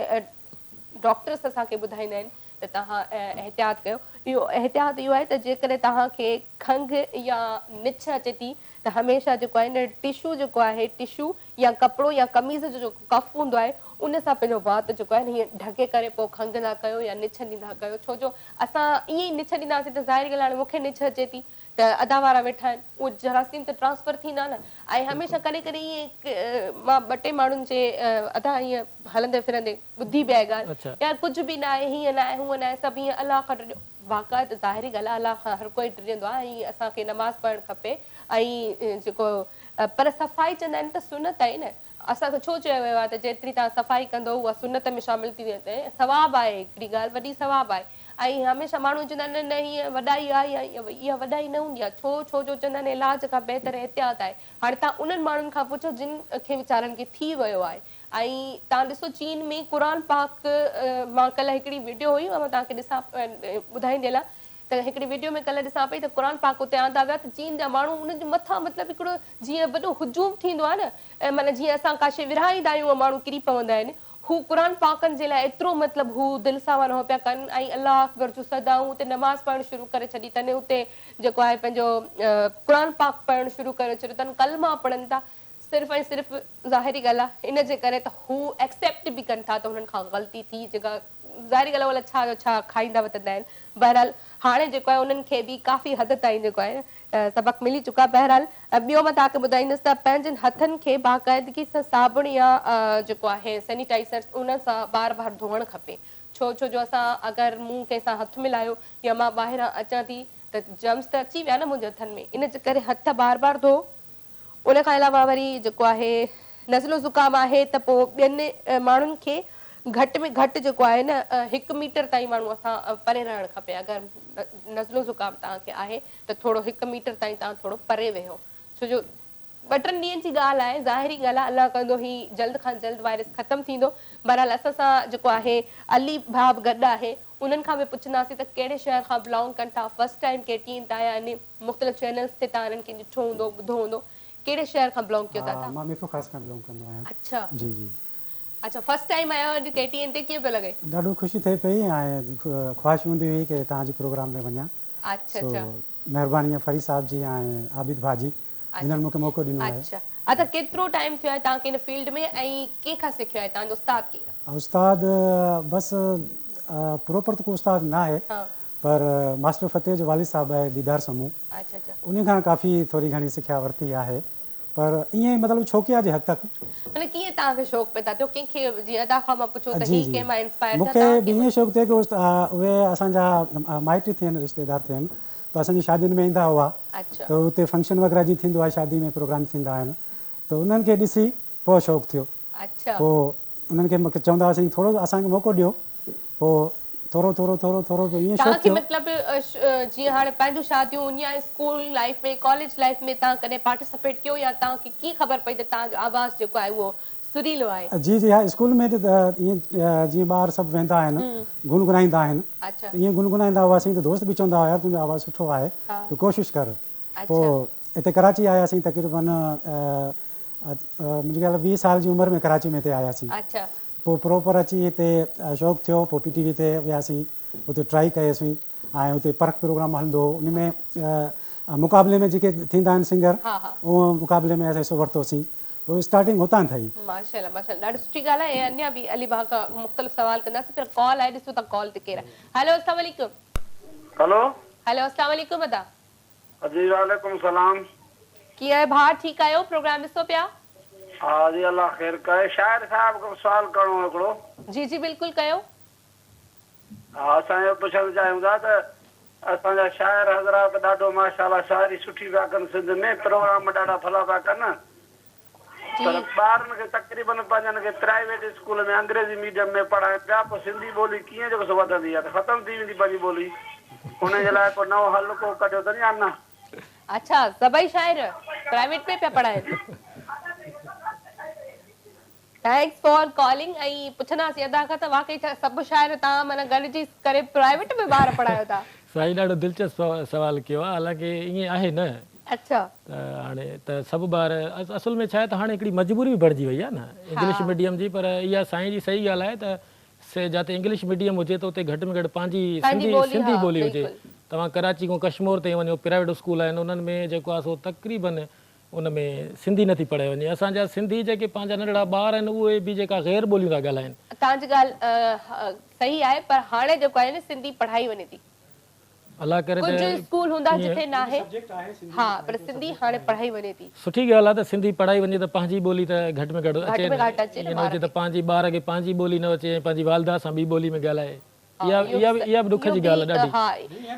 A: ڊاڪٽرس اسان کي ٻڌائيندا آهن ته توهان احتياط ڪيو. اهو احتياط اهو آهي ته جيڪڏهن توهان کي کنگهه يا نڇ اچي ٿي ته هميشه جيڪو آهي نه ٽشو جيڪو آهي ٽشو يا ڪپڙو يا قميص جو جيڪو ڪف هوندو آهي ان سان پنهنجو وات جيڪو آهي نه هيئن ڍڪي ڪري پوء کنگهندا ڪيو يا نڇ ڏيندا ڪيو ڇو جو اسان ائين ئي نڇ ڏيندا هئاسين ته ظاهري ڳالهه آهي هاڻي مون کي نڇ اچي ٿي ته ادا وارا ويٺا آهن اهي جراثيم ته ٽرانسفر ٿيندا نه ۽ هميشه ڪڏهن ڪڏهن ائين مان ٻه ٽي ماڻهن جي ادا ائين هلندي ڦرندي ٻڌي به آهي ڳالهه يار ڪجهه به نه آهي هيئن نه آهي هونئن نه آهي سڀ ائين الله کان ڊڄو باقاعده ظاهري ڳالهه آهي الله کان هر ڪوئي ڊڄندو آهي ۽ اسان کي نماز پڙهڻ کپي ۽ جيڪو پر صفائي چوندا آهن ته سنت آهي نه اسان کي ڇو چيو ويو آهي ته جيتري توهان صفائي ڪندو اها سنت ۾ شامل ٿي ويندي ۽ ثواب آهي هڪڙي ڳالهه وڏي ثواب آهي ۽ هميشه ماڻهو چوندا آهن نه نه هيء وڏائي آهي يا اها وڏائي نه هوندي آهي ڇو ڇو جو چوندا آهن علاج کان بهتر احتياط آهي هاڻي توهان انهن ماڻهن کان پڇو جن کي ويچارن کي ٿي ويو آهي ۽ توهان ڏسو چين ۾ قرآن پاڪ مان ڪلهه هڪڙي وڊيو هئي اها مان توهان کي ڏسان ٻڌائيندي هلان ته هڪڙي وڊيو ۾ ڪلهه ڏسان پئي ته قرآن پاڪ اتي آندا ويا ته چين جا ماڻهو انهن جي مٿان مطلب هڪڙو جيئن وڏو هجوم ٿيندو آهي نه معنيٰ جيئن اسان ڪا شيء ورهائيندا آهيون ۽ ماڻهو ڪري پوندا آهن هو قرآن پاڪن جي لاء ايترو مطلب هو دل سان وانهو پيا ڪن ۽ الله اڪبر جون صدائون اتي نماز پڙهڻ شروع ڪري ڇڏي تن اتي جيڪو آهي پنهنجو قرآن پاڪ پڙهڻ شروع ڪري ڇڏيو تن ڪلما پڙهن ٿا صرف ۽ صرف ظاهري ڳالهه آهي ان جي ڪري ته هو ايڪسيپٽ به ڪن ٿا ته هنن کان غلطي ٿي جيڪا ظاهري ڳالهه آهي الائي ڇا جو ڇا کائيندا وتندا آهن بهرحال هاڻي جيڪو آهي انهن کي به ڪافي حد تائين جيڪو آهي نه سبق ملي چڪو آهي بهرحال ٻيو مان توهان کي ٻڌائيندس ته پنهنجن هٿن کي باقاعدگي سان صابڻ يا جيڪو آهي سينيٽائيزر ان سان بار بار ڌوئڻ کپي ڇو ڇو جو اسان اگر مون ڪنهن سان هٿ ملايو يا مان ٻاهران اچان ٿي ته جرمس ته اچي ويا نه منهنجي هٿن ۾ ان جي ڪري هٿ بار بار ڌو ان کان علاوه وري جيڪو آهي نزلو زڪام آهي ته پوء ٻين ماڻهن کي گهٽ ۾ گهٽ جيڪو آهي نه هڪ ميٽر تائين ماڻهو اسان پري رهڻ کپي اگر نزلو زڪام توهان کي آهي ته ٿورو هڪ ميٽر تائين توهان ٿورو پري ويهو ڇو جو ٻه ٽن ڏينهن جي ڳالهه آهي ظاهري ڳالهه آهي الله ڪندو هي جلد کان جلد وائرس ختم ٿيندو بهرحال اسان سان جيڪو آهي علي ڀاء به گڏ آهي انهن کان به پڇنداسين ته ڪهڙي شهر کان بلانگ ڪن ٿا فرسٽ ٽائيم ڪي ٽي اين تي آيا آهن مختلف چينلز تي توهان انهن کي ڏٺو هوندو ٻڌو هوندو ڪهڙي شهر کان بلانگ ڪيو ٿا
E: ها مان ميرپور خاص کان بلانگ ڪندو آهيان.
A: اڇا
E: جي جي.
A: اڇا فرسٽ ٽائيم آيا آهيو اڄ ڪي ٽي اين تي ڪيئن پيو لڳي.
E: ڏاڍو خوشي ٿئي پئي ۽ خواهش هوندي هئي ڪي توهان جي پروگرام ۾ وڃان
A: اڇا
E: سو
A: اڇا.
E: مهرباني آهي فريد صاحب جي ۽ عابد ڀاء جي جنھن مون کي موقعو ڏنو آهي.
A: اڇا ادا ڪيترو ٽائيم ٿيو آهي توهان کي ان فيلڊ ۾ ۽ ڪنهن کان سکيو آهي توهان جو استاد ڪير
E: آهي. استاد بس پراپر ته ڪو استاد ناهي
A: ها.
E: پر ماسٽر فتح جو والد صاحب آهي ديدار سمون انهي کان ڪافي ٿوري گهڻي سکيا ورتي آهي پر ائين ئي مطلب شوقيا جي حد تڪ.
A: معنيٰ ڪيئن توهان کي شوق پيدا ٿيو ڪنهن کي جيئن ادا کان مان پڇيو ته
E: جي
A: هي
E: جي
A: ڪنهن مان انسپائر
E: مون
A: ٿيا
E: کي
A: توهان
E: به
A: ڪنهن
E: ائين
A: مان.
E: شوق ٿيو ڪي اهي اسان جا مائٽ ٿين رشتيدار ٿين ته اسان جي شادين ۾ ايندا هئا ته اتي فنڪشن وغيره جيئن ٿيندو آهي شادي ۾ پروگرام ٿيندا آهن ته انهن کي ڏسي پوء شوق ٿيو پوء انهن کي مون کي چوندا هئاسين ٿورو اسان کي موقعو ڏيو پوء ٿورو ٿورو ٿورو ٿورو پوء ائين
A: توهان
E: شوق
A: کي
E: ٿيو.
A: مطلب جيئن هاڻي پنهنجون شاديون يا اسڪول لائيف ۾ ڪاليج لائيف ۾ توهان ڪڏهن پارٽيسپيٽ ڪيو يا توهان کي ڪيئن خبر پئي ته توهان جو آواز جيڪو آهي اهو سريلو آهي؟
E: جي جي ها اسڪول ۾ ته ائين جيئن ٻار سڀ ويندا آهن گنگنائيندا آهن ته ائين گنگنائيندا هئاسين ته دوست به چوندا هئا يار تنهنجو آواز سٺو آهي تون ڪوشش ڪر پوء هتي ڪراچي آياسين تقريبن منهنجي خيال 20 سال جي عمر ۾ ڪراچي ۾ هتي آياسين پوء پراپر اچي هتي شوق ٿيو پوء پي ٽي وي تي وياسين اتي ٽرائي ڪيوسين ۽ اتي پرک پروگرام هلندو هو ان ۾ مقابلي ۾ جيڪي ٿيندا آهن سنگر اهو مقابلي ۾ اسان حصو ورتوسين پوء اسٽارٽنگ هتان ٿي.
A: ماشاءالله ماشاءالله ڏاڍي سٺي ڳالهه آهي ۽ اڃا به علي ڀاء کان مختلف سوال ڪنداسين پر ڪال آهي ڏسون ٿا ڪال تي ڪير آهي هيلو اسلام عليڪم.
B: هيلو.
A: هيلو اسلام عليڪم ادا.
B: جي وعليڪم السلام.
A: ڪيئن آهيو ڀاء ٺيڪ آهيو پروگرام ڏسو پيا.
B: ها جي الله خير ڪري شاعر صاحب کان سوال ڪرڻو هو هڪڙو.
A: جي جي بلڪل ڪيو.
B: ها اسان اهو پڇڻ چاهيون ٿا ته اسان جا شاعر حضرات ڏاڍو ماشاءالله شاعري سٺي پيا ڪن سنڌ ۾ پروگرام ڏاڍا ڀلا پيا ڪن پر ٻارن کي تقريبن پنهنجن کي پرائيويٽ اسڪول ۾ انگريزي ميڊيم ۾ پڙهائين پيا پوء سنڌي ٻولي ڪيئن جيڪو سو وڌندي يا ته ختم ٿي ويندي پنهنجي ٻولي انهي جي لاء ڪو نئون حل ڪو ڪڍيو اٿن يا نه.
A: اڇا سڀئي شاعر پرائيويٽ ۾ پيا پڙهائين. Thanks for calling ۽ پڇنداسين ادا کان ته واقعي ڇا سڀ شاعر توهان معنيٰ گڏجي ڪري پرائيويٽ ۾ ٻار پڙهايو ٿا.
D: سائين ڏاڍو دلچسپ سوال ڪيو آهي حالانڪه ائين آهي نه.
A: اڇا.
D: ته هاڻي ته سڀ ٻار اصل ۾ ڇا آهي ته هاڻي هڪڙي مجبوري به بڻجي وئي آهي نه انگلش ميڊيم جي پر اها سائين جي صحيح ڳالهه آهي ته سي جاتي انگلش ميڊيم هجي ته اتي گهٽ ۾ گهٽ پنهنجي سنڌي سنڌي ٻولي هجي توهان ڪراچي کان ڪشمور تائين وڃو پرائيويٽ اسڪول آهن انهن ۾ جيڪو آهي سو تقريبن ان ۾ سنڌي نٿي پڙهائي وڃي اسان جا سنڌي جيڪي پنهنجا ننڍڙا ٻار آهن اهي به جيڪا غير ٻوليون ٿا ڳالهائين.
A: توهان جي ڳالهه صحيح آهي پر هاڻي جيڪو آهي نه سنڌي پڙهائي وڃي ٿي.
D: الله ڪري ته
A: ڪجهه اسڪول هوندا جتي ناهي ها پر سنڌي هاڻي پڙهائي وڃي ٿي.
D: سٺي ڳالهه آهي ته سنڌي پڙهائي وڃي ته پنهنجي ٻولي ته گهٽ ۾ گهٽ اچي نه ائين نه هجي ته پنهنجي ٻار کي پنهنجي ٻولي نه اچي ۽ پنهنجي والده سان ٻي ٻولي ۾ ڳالهائي اها اها اها به ڏک جي ڳالهه آهي ڏاڍي.
A: ها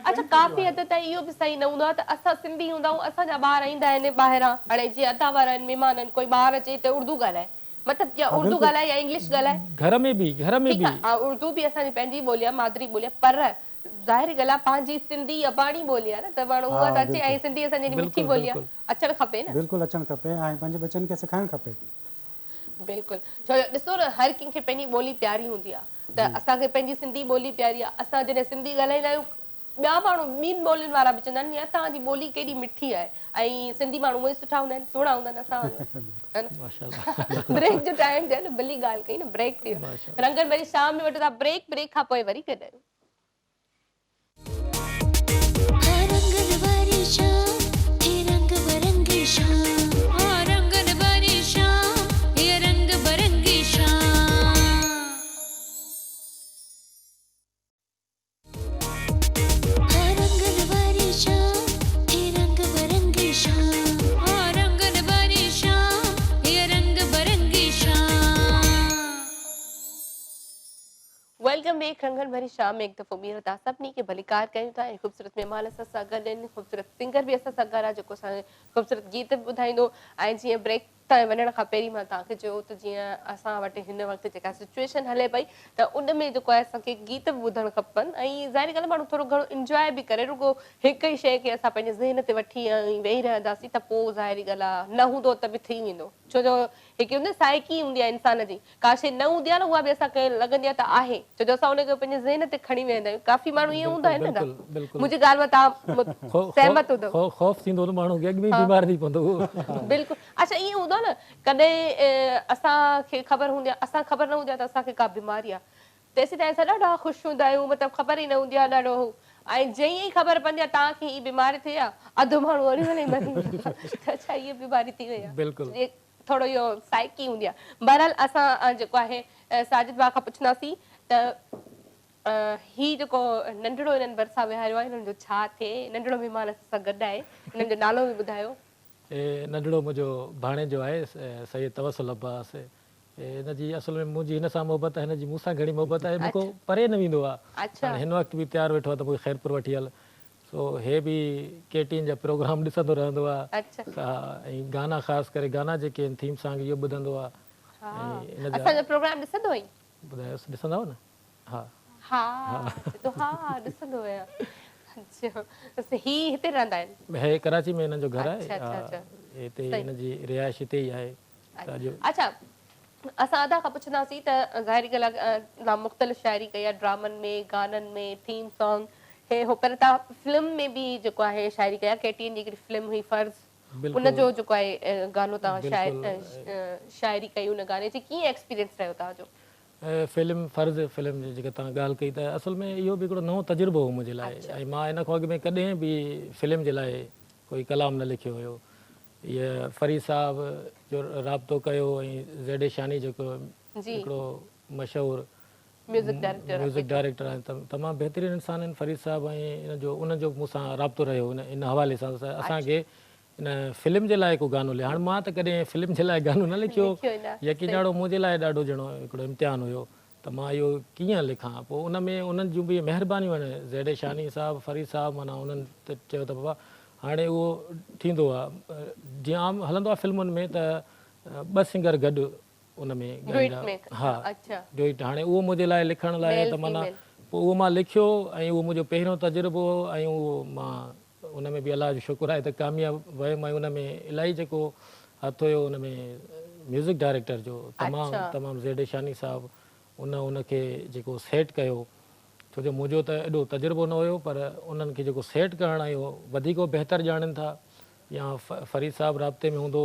A: اڇا ڪافي حد تائين اهو به صحيح نه هوندو آهي ته اسان سنڌي هوندا آهيون اسان جا ٻار ايندا آهن ٻاهران هاڻي جيئن ادا وارا آهن مهمان آهن ڪوئي ٻار اچي ته اردو ڳالهائي مطلب يا اردو ڳالهائي يا انگلش ڳالهائي
D: گهر ۾ به گهر ۾
A: ٺيڪ
D: به.
A: آهي اردو به اسان جي پنهنجي ٻولي آهي مادري ٻولي آهي پر ظاهري ڳالهه آهي پنهنجي سنڌي اباڻي ٻولي آهي نه ته ماڻهو اها ته اچي ۽ سنڌي اسان جي ايڏي مٺي ٻولي آهي اچڻ کپي نه.
E: بلڪل اچڻ کپي ۽ پنهنجي ٻچن کي سکائڻ کپي.
A: بلڪل ڇو جو ڏسو نه هر ڪنهن کي پنهنجي ٻولي پياري هوندي آهي ته اسان کي پنهنجي سنڌي ٻولي پياري آهي اسان جڏهن سنڌي ڳالهائيندا آهيون ٻيا ماڻهو ٻين ٻولين وارا به چوندا آهن يار توهان جي ٻولي ڪيڏي مٺي آهي ۽ سنڌي ماڻهو اونئن ئي سٺا هوندا آهن سهڻا هوندا آهن اسان وانگر ها نه بريڪ جو ٽائيم ٿيو آهي نه ڀلي ڳالهه ڪئي نه بريڪ ٿي ويو رنگن ڀري شام ۾ وٺون ٿا بريڪ بريڪ کان پوء وري گڏ آهيون. Welcome back رنگن ڀري شام ۾ هڪ دفعو ٻيهر توهان سڀني کي ڀليڪار ڪيون ٿا ۽ خوبصورت مهمان اسان سان گڏ آهن خوبصورت سنگر به اسان سان گڏ آهي جيڪو اسان کي خوبصورت گيت به ٻڌائيندو ۽ جيئن بريڪ تائين وڃڻ کان پهرين مان توهان کي چيو ته جيئن اسان وٽ هن وقت جيڪا سچوئيشن هلي پئي ته ان ۾ جيڪو آهي اسان کي گيت به ٻڌڻ کپن ۽ ظاهري ڳالهه آهي ماڻهو ٿورو گهڻو انجواء به ڪري رڳو هڪ ئي شيء کي اسان پنهنجي ذهن تي وٺي ۽ ويهي رهنداسين ته پوء ظاهري ڳالهه آهي نه هوندو ته به ٿي ويندو ڇو جو هڪ هوندي سائيڪي هوندي آهي انسان جي ڪا شيء نه هوندي آهي نه اها به اسان کي لڳندي آهي ته آهي ڇو جو اسان ان کي پنهنجي ذهن تي کڻي ويهندا آهيون ڪافي ماڻهو ائين هوندا آهن نه دادا منهنجي ڳالهه مان توهان سهمت هوندؤ.
D: خوف ٿيندو نه ماڻهو کي اڳ ۾ ئي بيمار ٿي پوندو هو.
A: بلڪل اڇا ائين هوندو آهي نه ڪڏهن اسان کي خبر هوندي آهي اسان کي خبر نه هوندي آهي ته اسان کي ڪا بيماري آهي تيسين تائين اسان ڏاڍا خوش هوندا آهيون مطلب خبر ئي نه هوندي آهي ڏاڍو هو ۽ جئين ئي خبر پوندي آهي توهان کي هي بيماري ٿي آهي اڌ ماڻهو اوڏي مهل ئي مري ويندو آهي ته اڇا هيء بيماري ٿي وئي آهي.
D: بلڪل.
A: ٿورو اهو سائيڪي هوندي آهي. بهرحال اسان جيڪو آهي ساجد ڀاء کان پڇنداسين ته هي جيڪو ننڍڙو هنن ڀرسان ويهاريو آهي هنن جو ڇا ٿئي؟ ننڍڙو مهمان اسان سان گڏ آهي هنن جو نالو به ٻڌايو.
D: هي ننڍڙو منهنجو ڀاڻيجو آهي سيد توسل عباس. هن جي اصل ۾ منهنجي هن سان محبت آهي هن جي مون سان گهڻي محبت آهي مون کان پري نه ويندو آهي. هاڻي هن وقت به تيار ويٺو آهي ته مون کي خيرپور وٺي هل. سو هي به ڪي ٽي اين جا پروگرام ڏسندو رهندو آهي ۽ گانا خاص ڪري گانا جيڪي آهن ٿيم سانگ اهو ٻڌندو آهي
A: ۽ ان جا. اسان جو پروگرام ڏسندو آهين؟
D: ٻڌايوس ڏسندا آهيو نه؟ ها.
A: ها چئي ٿو ها ڏسندو آهيان. اڇا هي هتي رهندا آهن؟
D: هي ڪراچي ۾ هنن جو گهر آهي. اڇا هتي هن جي رهائش هتي ئي آهي.
A: اڇا اسان ادا کان پڇنداسين ته ظاهري ڳالهه آهي توهان مختلف شاعري ڪئي آهي ڊرامن ۾ گانن ۾ ٿيم سانگ هي هو پر توهان فلم ۾ به جيڪو آهي شاعري ڪئي آهي ڪي ٽي اين جي هڪڙي فلم هئي فرض ان جو جيڪو آهي گانو توهان شاعري ڪئي ان گاني جي ڪيئن ايڪسپيرينس رهيو توهان جو؟
D: فلم فرض فلم جي جيڪا توهان ڳالهه ڪئي ته اصل ۾ اهو به هڪڙو نئون تجربو هو منهنجي لاء ۽ مان ان کان اڳ ۾ ڪڏهن به فلم جي لاء ڪوئي ڪلام نه لکيو هيو. هيء فريد صاحب جو رابطو ڪيو ۽ زيڊ اي شاني جيڪو هڪڙو مشهور ميوزڪ ڊائريڪٽر آهن تمام بهترين انسان آهن فريد صاحب ۽ ان جو انهن جو مون سان رابطو رهيو ان حوالي سان اسان کي ان فلم جي لاء ڪو گانو لک هاڻ مان ته ڪڏهن فلم جي لاء گانو نه لکيو يقين ڄاڻو منهنجي لاء ڏاڍو ڄڻو هڪڙو امتحان هيو ته مان اهو ڪيئن لکان پوء ان ۾ انهن جون به مهربانيون آهن زيڊ اي شاني صاحب فريد صاحب معنيٰ انهن ته چيو ته بابا هاڻي اهو ٿيندو آهي جيئن عام هلندو آهي فلمن ۾ ته ٻه سنگر گڏ ان ۾ ڳائيندا ها ڊوئيٽ هاڻي اهو منهنجي لاء لکڻ لاء ته معنيٰ پوء اهو مان لکيو ۽ اهو منهنجو پهريون تجربو هو ۽ اهو مان ان ۾ به الله جو شڪر آهي ته ڪامياب ويم ۽ ان ۾ الائي جيڪو هٿ هيو ان ۾ ميوزڪ ڊائريڪٽر جو تمام تمام زيڊ اي شاني صاحب ان ان کي جيڪو سيٽ ڪيو ڇو جو منهنجو ته ايڏو تجربو نه هيو پر انهن کي جيڪو سيٽ ڪرڻ ۽ اهو وڌيڪ هو بهتر ڄاڻن ٿا يا فريد صاحب رابطي ۾ هوندو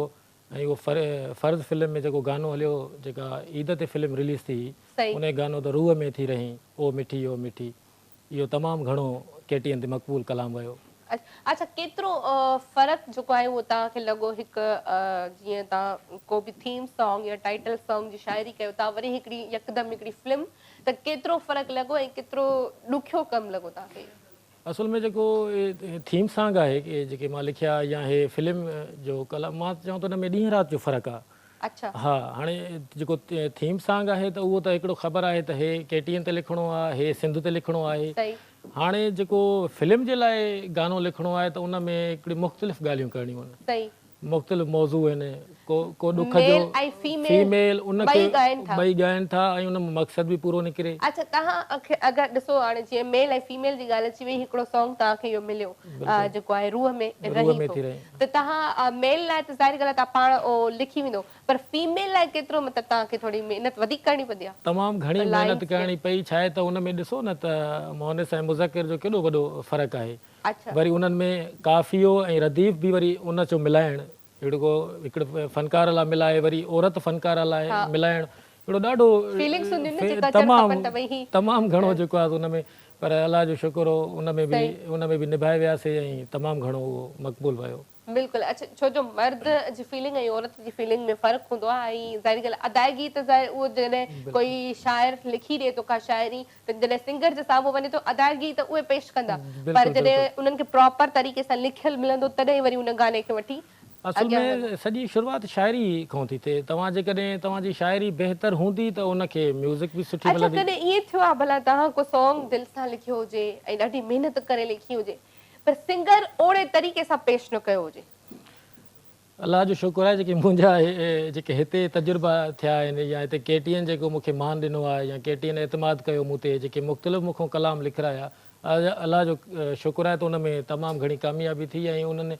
D: ۽ اهو فرض فلم ۾ جيڪو گانو هليو جيڪا عيد تي فلم رليز ٿي ان گانو ته روح ۾ ٿي رهين او مٺي او مٺي اهو تمام گهڻو ڪي ٽي اين تي مقبول ڪلام ويو.
A: اڇا ڪيترو فرق جيڪو آهي اهو توهان کي لڳو هڪ جيئن توهان ڪو به ٿيم سانگ يا ٽائيٽل سانگ جي شاعري ڪيو ٿا وري هڪڙي يڪدم هڪڙي فلم ته ڪيترو فرق لڳو ۽ ڪيترو ڏکيو ڪم لڳو توهان کي اهو؟
D: اصل ۾ جيڪو ٿيم سانگ آهي جيڪي مان لکيا يا هي فلم جو ڪلام مان چوان ٿو ان ۾ ڏينهن رات جو فرق آهي.
A: اڇا.
D: ها هاڻي جيڪو ٿيم سانگ آهي ته اهو ته هڪڙو خبر آهي ته هي ڪي ٽي اين تي لکڻو آهي هي سنڌ تي لکڻو آهي
A: صحيح.
D: هاڻي جيڪو فلم جي لاء گانو لکڻو آهي ته ان ۾ هڪڙي مختلف ڳالهيون ڪرڻيون آهن.
A: صحيح.
D: مختلف موضوع آهن ڪو ڪو ڏک جو
A: ميل ۽ فيميل
D: فيميل ان
A: ٻئي
D: کي
A: ڳائن ٿا.
D: ٻئي ڳائن ٿا ۽ ان مان مقصد به پورو نڪري.
A: اڇا توهان کي اگر ڏسو هاڻي جيئن ميل ۽ فيميل جي ڳالهه اچي وئي هڪڙو سانگ توهان کي اهو مليو جيڪو آهي روح ۾
D: روح
A: رهين
D: ۾
A: ٿو
D: ٿي رهين.
A: ته توهان ميل لاء ته ظاهري ڳالهه آهي توهان پاڻ اهو لکي ويندو پر فيميل لاء ڪيترو مطلب توهان کي ٿوري محنت وڌيڪ ڪرڻي پوندي آهي.
D: تمام گهڻي محنت ڪرڻي پئي ڇاهي ته ان ۾ ڏسو نه ته مؤنث ۽ مذڪر جو ڪيڏو وڏو فرق آهي وري انهن ۾ قافيو ۽ رديف به وري ان جو ملائڻ هڪڙو ڪو هڪڙي فنڪار لاء ملائي وري عورت فنڪاره لاء ملائڻ هڪڙو ڏاڍو تمام تمام گهڻو جيڪو آهي ان ۾ پر الله جو شڪر هو ان ۾ به ان ۾ به نڀائي وياسي ۽ تمام گهڻو اهو مقبول ويو.
A: بلڪل اڇا ڇو جو مرد جي فيلنگ ۽ عورت جي فيلنگ ۾ فرق هوندو آهي ۽ ظاهري ڳالهه ادائگي ته ظاهر اهو جڏهن ڪوئي شاعر لکي ڏئي ٿو ڪا شاعري ته جڏهن سنگر جي سامهون وڃي ٿو ادائگي ته اهي پيش ڪندا پر جڏهن انهن کي پراپر طريقي سان لکيل ملندو تڏهن وري ان گاني کي وٺي
D: اصل ۾ سڄي شروعات شاعري کان ٿي ٿئي توهان جيڪڏهن توهان جي شاعري بهتر هوندي ته ان کي ميوزڪ به سٺي
A: اڇا
D: ملندي.
A: ڪڏهن ائين ٿيو آهي ڀلا توهان ڪو سانگ دل سان لکيو هجي ۽ ڏاڍي محنت ڪري لکي هجي پر سنگر اوڙي طريقي سان پيش نه ڪيو هجي.
D: الله جو شڪر آهي جيڪي منهنجا جيڪي هتي تجربا ٿيا آهن يا هتي ڪي ٽي اين جيڪو مون کي مان ڏنو آهي يا ڪي ٽي اين اعتماد ڪيو مون تي جيڪي مختلف مون کان ڪلام لکرايا الله جو شڪر آهي ته ان ۾ تمام گهڻي ڪاميابي ٿي ۽ انهن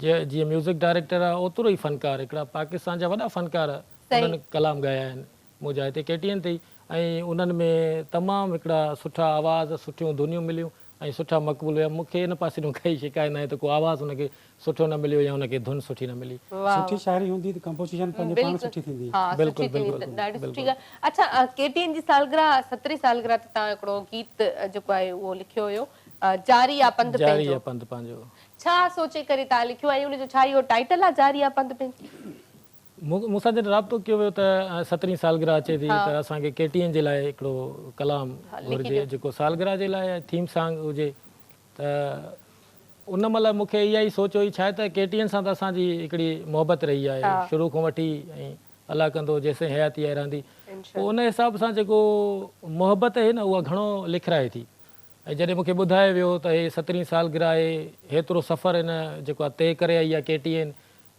D: جيئن ميوزڪ ڊائريڪٽر آهي اوترو ئي فنڪار هڪڙا پاڪستان جا وڏا فنڪار انهن ڪلام ڳايا آهن منهنجا هتي ڪي ٽي اين تي ئي ۽ انهن ۾ تمام هڪڙا سٺا آواز سٺيون ڌنيون مليون ۽ سٺا مقبول ويا مون کي ان پاسي ڏانهن ڪائي شڪايت ناهي ته ڪو آواز ان کي سٺو نه مليو يا ان کي ڌن سٺي نه ملي.
E: سٺي شاعري هوندي ته ڪمپوزيشن پنهنجي پاڻ سٺي ٿيندي.
A: ها سٺي ٿيندي ڏاڍي سٺي ڳالهه اڇا ڪي ٽي اين جي سالگرهه سترهين سالگرهه تي توهان هڪڙو گيت جيڪو آهي اهو لکيو هيو جاري آ پنڌ
D: جاري آ پنڌ پنهنجو.
A: ڇا سوچي ڪري توهان لکيو ۽ ان جو ڇا اهو ٽائيٽل آ جاري آ پنڌ پنهنجو.
D: مون سان جڏهن رابطو ڪيو ويو ته سترهين سالگرهه اچي ٿي ته اسان کي ڪي ٽي اين جي لاء هڪڙو ڪلام گهرجي جيڪو سالگرهه جي لاء ٿيم سانگ هجي ته ان مهل مون کي اها ئي سوچ هئي ڇاهي ته ڪي ٽي اين سان ته اسان جي هڪڙي محبت رهي آهي شروع کان وٺي ۽ الله ڪندو جيسين حياتي آهي رهندي پوء ان حساب سان جيڪو محبت آهي نه اها گهڻو لکرائي ٿي ۽ جڏهن مون کي ٻڌايو ويو ته هي سترهين سالگرهه آهي هيترو سفر هن جيڪو آهي طئي ڪري آئي آهي ڪي ٽي اين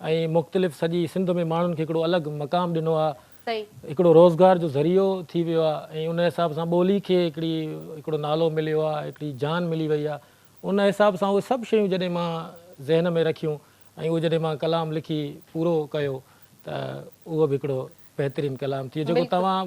D: ۽ مختلف سڄي سنڌ ۾ ماڻهن کي هڪڙو الڳ مقام ڏنو آ هڪڙو روزگار جو ذريعو ٿي ويو آ ۽ ان حساب سان ٻولي کي هڪڙي هڪڙو نالو مليو آ هڪڙي جان ملي وئي آ ان حساب سان اهي سڀ شيون جڏهن مان ذهن ۾ رکيون ۽ اهو جڏهن مان ڪلام لکي پورو ڪيو ته اهو به هڪڙو بهترين ڪلام ٿي ويو جيڪو توهان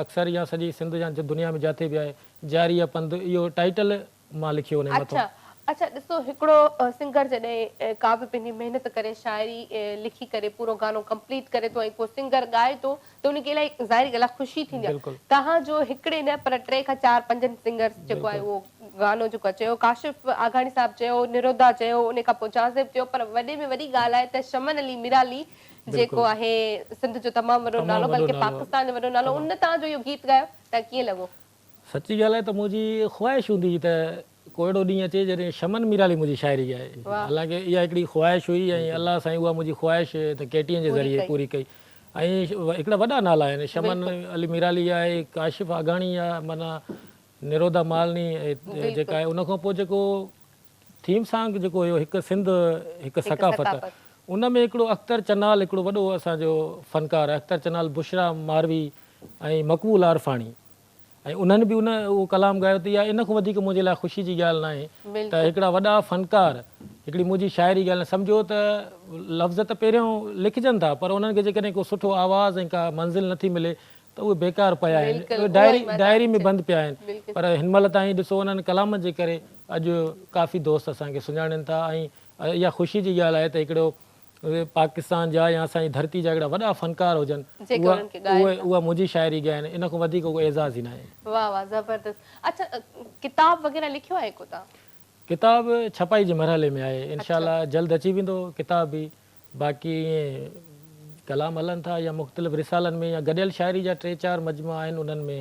D: اڪثر يا سڄي سنڌ يا دنيا ۾ جاٿي به آهي جاري آ پنڌ اهو ٽائيٽل مان لکيو انهي مٿو.
A: اڇا اڇا ڏسو هڪڙو سنگر جڏهن ڪا به پنهنجي محنت ڪري شاعري لکي ڪري پورو گانو ڪمپليٽ ڪري ٿو ۽ ڪو سنگر ڳائي ٿو ته ان کي الاهي ظاهري ڳالهه آهي خوشي ٿيندي آهي توهان جو هڪڙي نه پر ٽي کان چار پنجن سنگرس جيڪو آهي اهو گانو جيڪو آهي چيو ڪاشف آگاڻي صاحب چيو نرودا چيو ان کان پوء جهانزيب چيو پر وڏي ۾ وڏي ڳالهه آهي ته شمن علي ميرالي جيڪو آهي سنڌ جو تمام وڏو نالو بلڪه پاڪستان جو وڏو نالو ان توهان جو اهو گيت ڳايو ته ڪيئن لڳو.
D: سچي ڳالهه آهي ته منهنجي خواهش هوندي هئي ته ڪو اهڙو ڏينهن اچي جڏهن شمن ميرالي منهنجي شاعري ڳائي. حالانڪه اها هڪڙي خواهش هئي ۽ الله سائين اها منهنجي خواهش ته ڪي ٽي اين جي ذريعي پوري ڪئي ۽ هڪڙا وڏا نالا آهن شمن علي ميرالي آهي، ڪاشف آگاڻي آهي معنيٰ نرودا مالني جيڪا آهي ان کان پوء جيڪو ٿيم سانگ جيڪو هيو هڪ سنڌ هڪ ثقافت ان ۾ هڪڙو اختر چنال هڪڙو وڏو اسان جو فنڪار آهي اختر چنال، بشريٰ ماروي ۽ مقبول عارفاڻي ۽ انهن به ان اهو ڪلام ڳايو ته اها ان کان وڌيڪ منهنجي لاء خوشي جي ڳالهه ناهي ته هڪڙا وڏا فنڪار هڪڙي منهنجي شاعري ڳائن سمجهو ته لفظ ته پهريون لکجن ٿا پر انهن کي جيڪڏهن ڪو سٺو آواز ۽ ڪا منزل نٿي ملي ته اهي بيڪار پيا آهن اهي ڊائري ڊائري ۾ بند پيا آهن پر هن مهل تائين ڏسو انهن ڪلامن جي ڪري اڄ ڪافي دوست اسان کي سڃاڻين ٿا ۽ اها خوشي جي ڳالهه آهي ته هڪڙو پاڪستان جا يا اسان جي ڌرتي جا هڪڙا وڏا فنڪار هجن
A: جيڪي انهن کي ڳائن
D: ٿا. اها منهنجي شاعري ڳائن ان کان وڌيڪ ڪو اعزاز ئي ناهي.
A: واه واه زبردست اڇا ڪتاب وغيره لکيو آهي ڪو توهان؟
D: ڪتاب ڇپائي جي مرحلي ۾ آهي انشاء الله جلد اچي ويندو ڪتاب به باقي ائين ڪلام هلن ٿا يا مختلف رسالن ۾ يا گڏيل شاعري جا ٽي چار مجموعا آهن انهن ۾.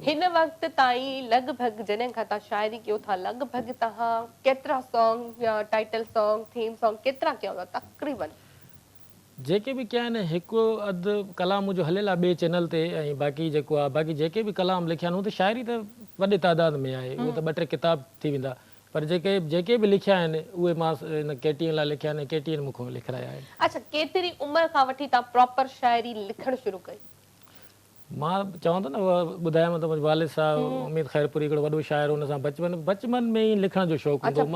A: هن وقت تائين لڳ ڀڳ جڏهن کان توهان شاعري ڪيو ٿا لڳ ڀڳ توهان ڪيترا سانگ يا ٽائيٽل سانگ ٿيم سانگ ڪيترا ڪيا هوندا تقريبن؟
D: جيڪي به ڪيا آهن هڪ اڌ ڪلام منهنجو هليل آهي ٻئي چينل تي ۽ باقي جيڪو آهي باقي جيڪي به ڪلام لکيا آهن هو ته شاعري ته وڏي تعداد ۾ آهي اهو ته ٻه ٽي ڪتاب ٿي ويندا پر جيڪي جيڪي به لکيا آهن اهي مان هن ڪي ٽي اين لاء لکيا آهن ۽ ڪي ٽي اين مون کان لکرايا آهن.
A: اڇا ڪيتري عمر کان وٺي توهان پراپر شاعري لکڻ شروع ڪئي؟
D: مان چوان ٿو نه ٻڌايم ته منهنجو والد صاحب اميد خيرپوري هڪڙو وڏو شاعر هو ان سان بچپن بچپن ۾ ئي لکڻ جو شوق هوندو هو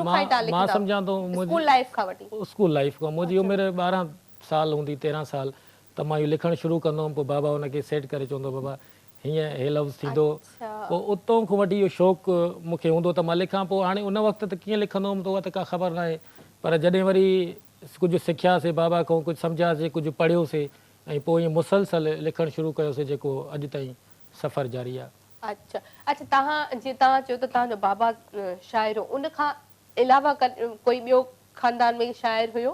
D: مان مان سمجهان ٿو
A: اسڪول لائيف کان وٺي
D: اسڪول لائيف کان منهنجي عمر 12 سال هوندي 13 سال ته مان اهو لکڻ شروع ڪندو هوم پوء بابا ان کي سيٽ ڪري چوندو هو بابا هيئن هي لفظ ٿيندو پوء اتان کان وٺي اهو شوق مون کي هوندو ته مان لکان پوء هاڻي ان وقت ته ڪيئن لکندو هوم ته اها ته ڪا خبر ناهي پر جڏهن وري ڪجهه سکياسي بابا کان ڪجهه سمجهياسي ڪجهه پڙهيوسي ۽ پوء ائين مسلسل لکڻ شروع ڪيوسي جيڪو اڄ تائين سفر جاري آ.
A: اڇا اڇا توهان جيئن توهان چيو ته توهان جو بابا شاعر هو ان کان علاوه ڪوئي ٻيو خاندان ۾ شاعر هيو؟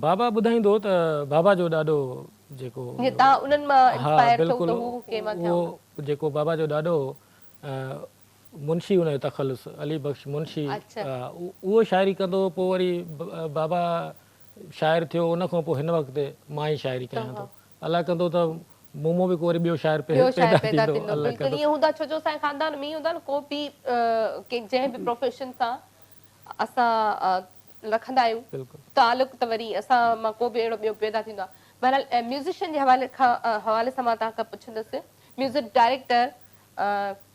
D: بابا ٻڌائيندو هو ته بابا جو ڏاڏو جيڪو
A: جيئن توهان انهن مان انسپائر ٿيو ته هو ڪنهن مان ٿيا هوندا.
D: اهو جيڪو بابا جو ڏاڏو هو منشي ان جو تخلص علي بخش منشي اهو شاعري ڪندو هو پوء وري بابا شاعر ٿيو ان کان پوء هن وقت مان ئي شاعري ڪيان ٿو الله ڪندو ته مون مان به ڪو وري ٻيو شاعر
A: پيدا ٿيندو الله ڪندو. بلڪل ائين هوندو آهي ڇو جو اسان جي خاندان ۾ ائين هوندو آهي نه ڪو به جنهن به پروفيشن سان اسان رکندا آهيون تعلق ته وري اسان مان ڪو به اهڙو ٻيو پيدا ٿيندو آهي بهرحال ميوزيشن جي حوالي کان حوالي سان مان توهان کان پڇندس ميوزڪ ڊائريڪٽر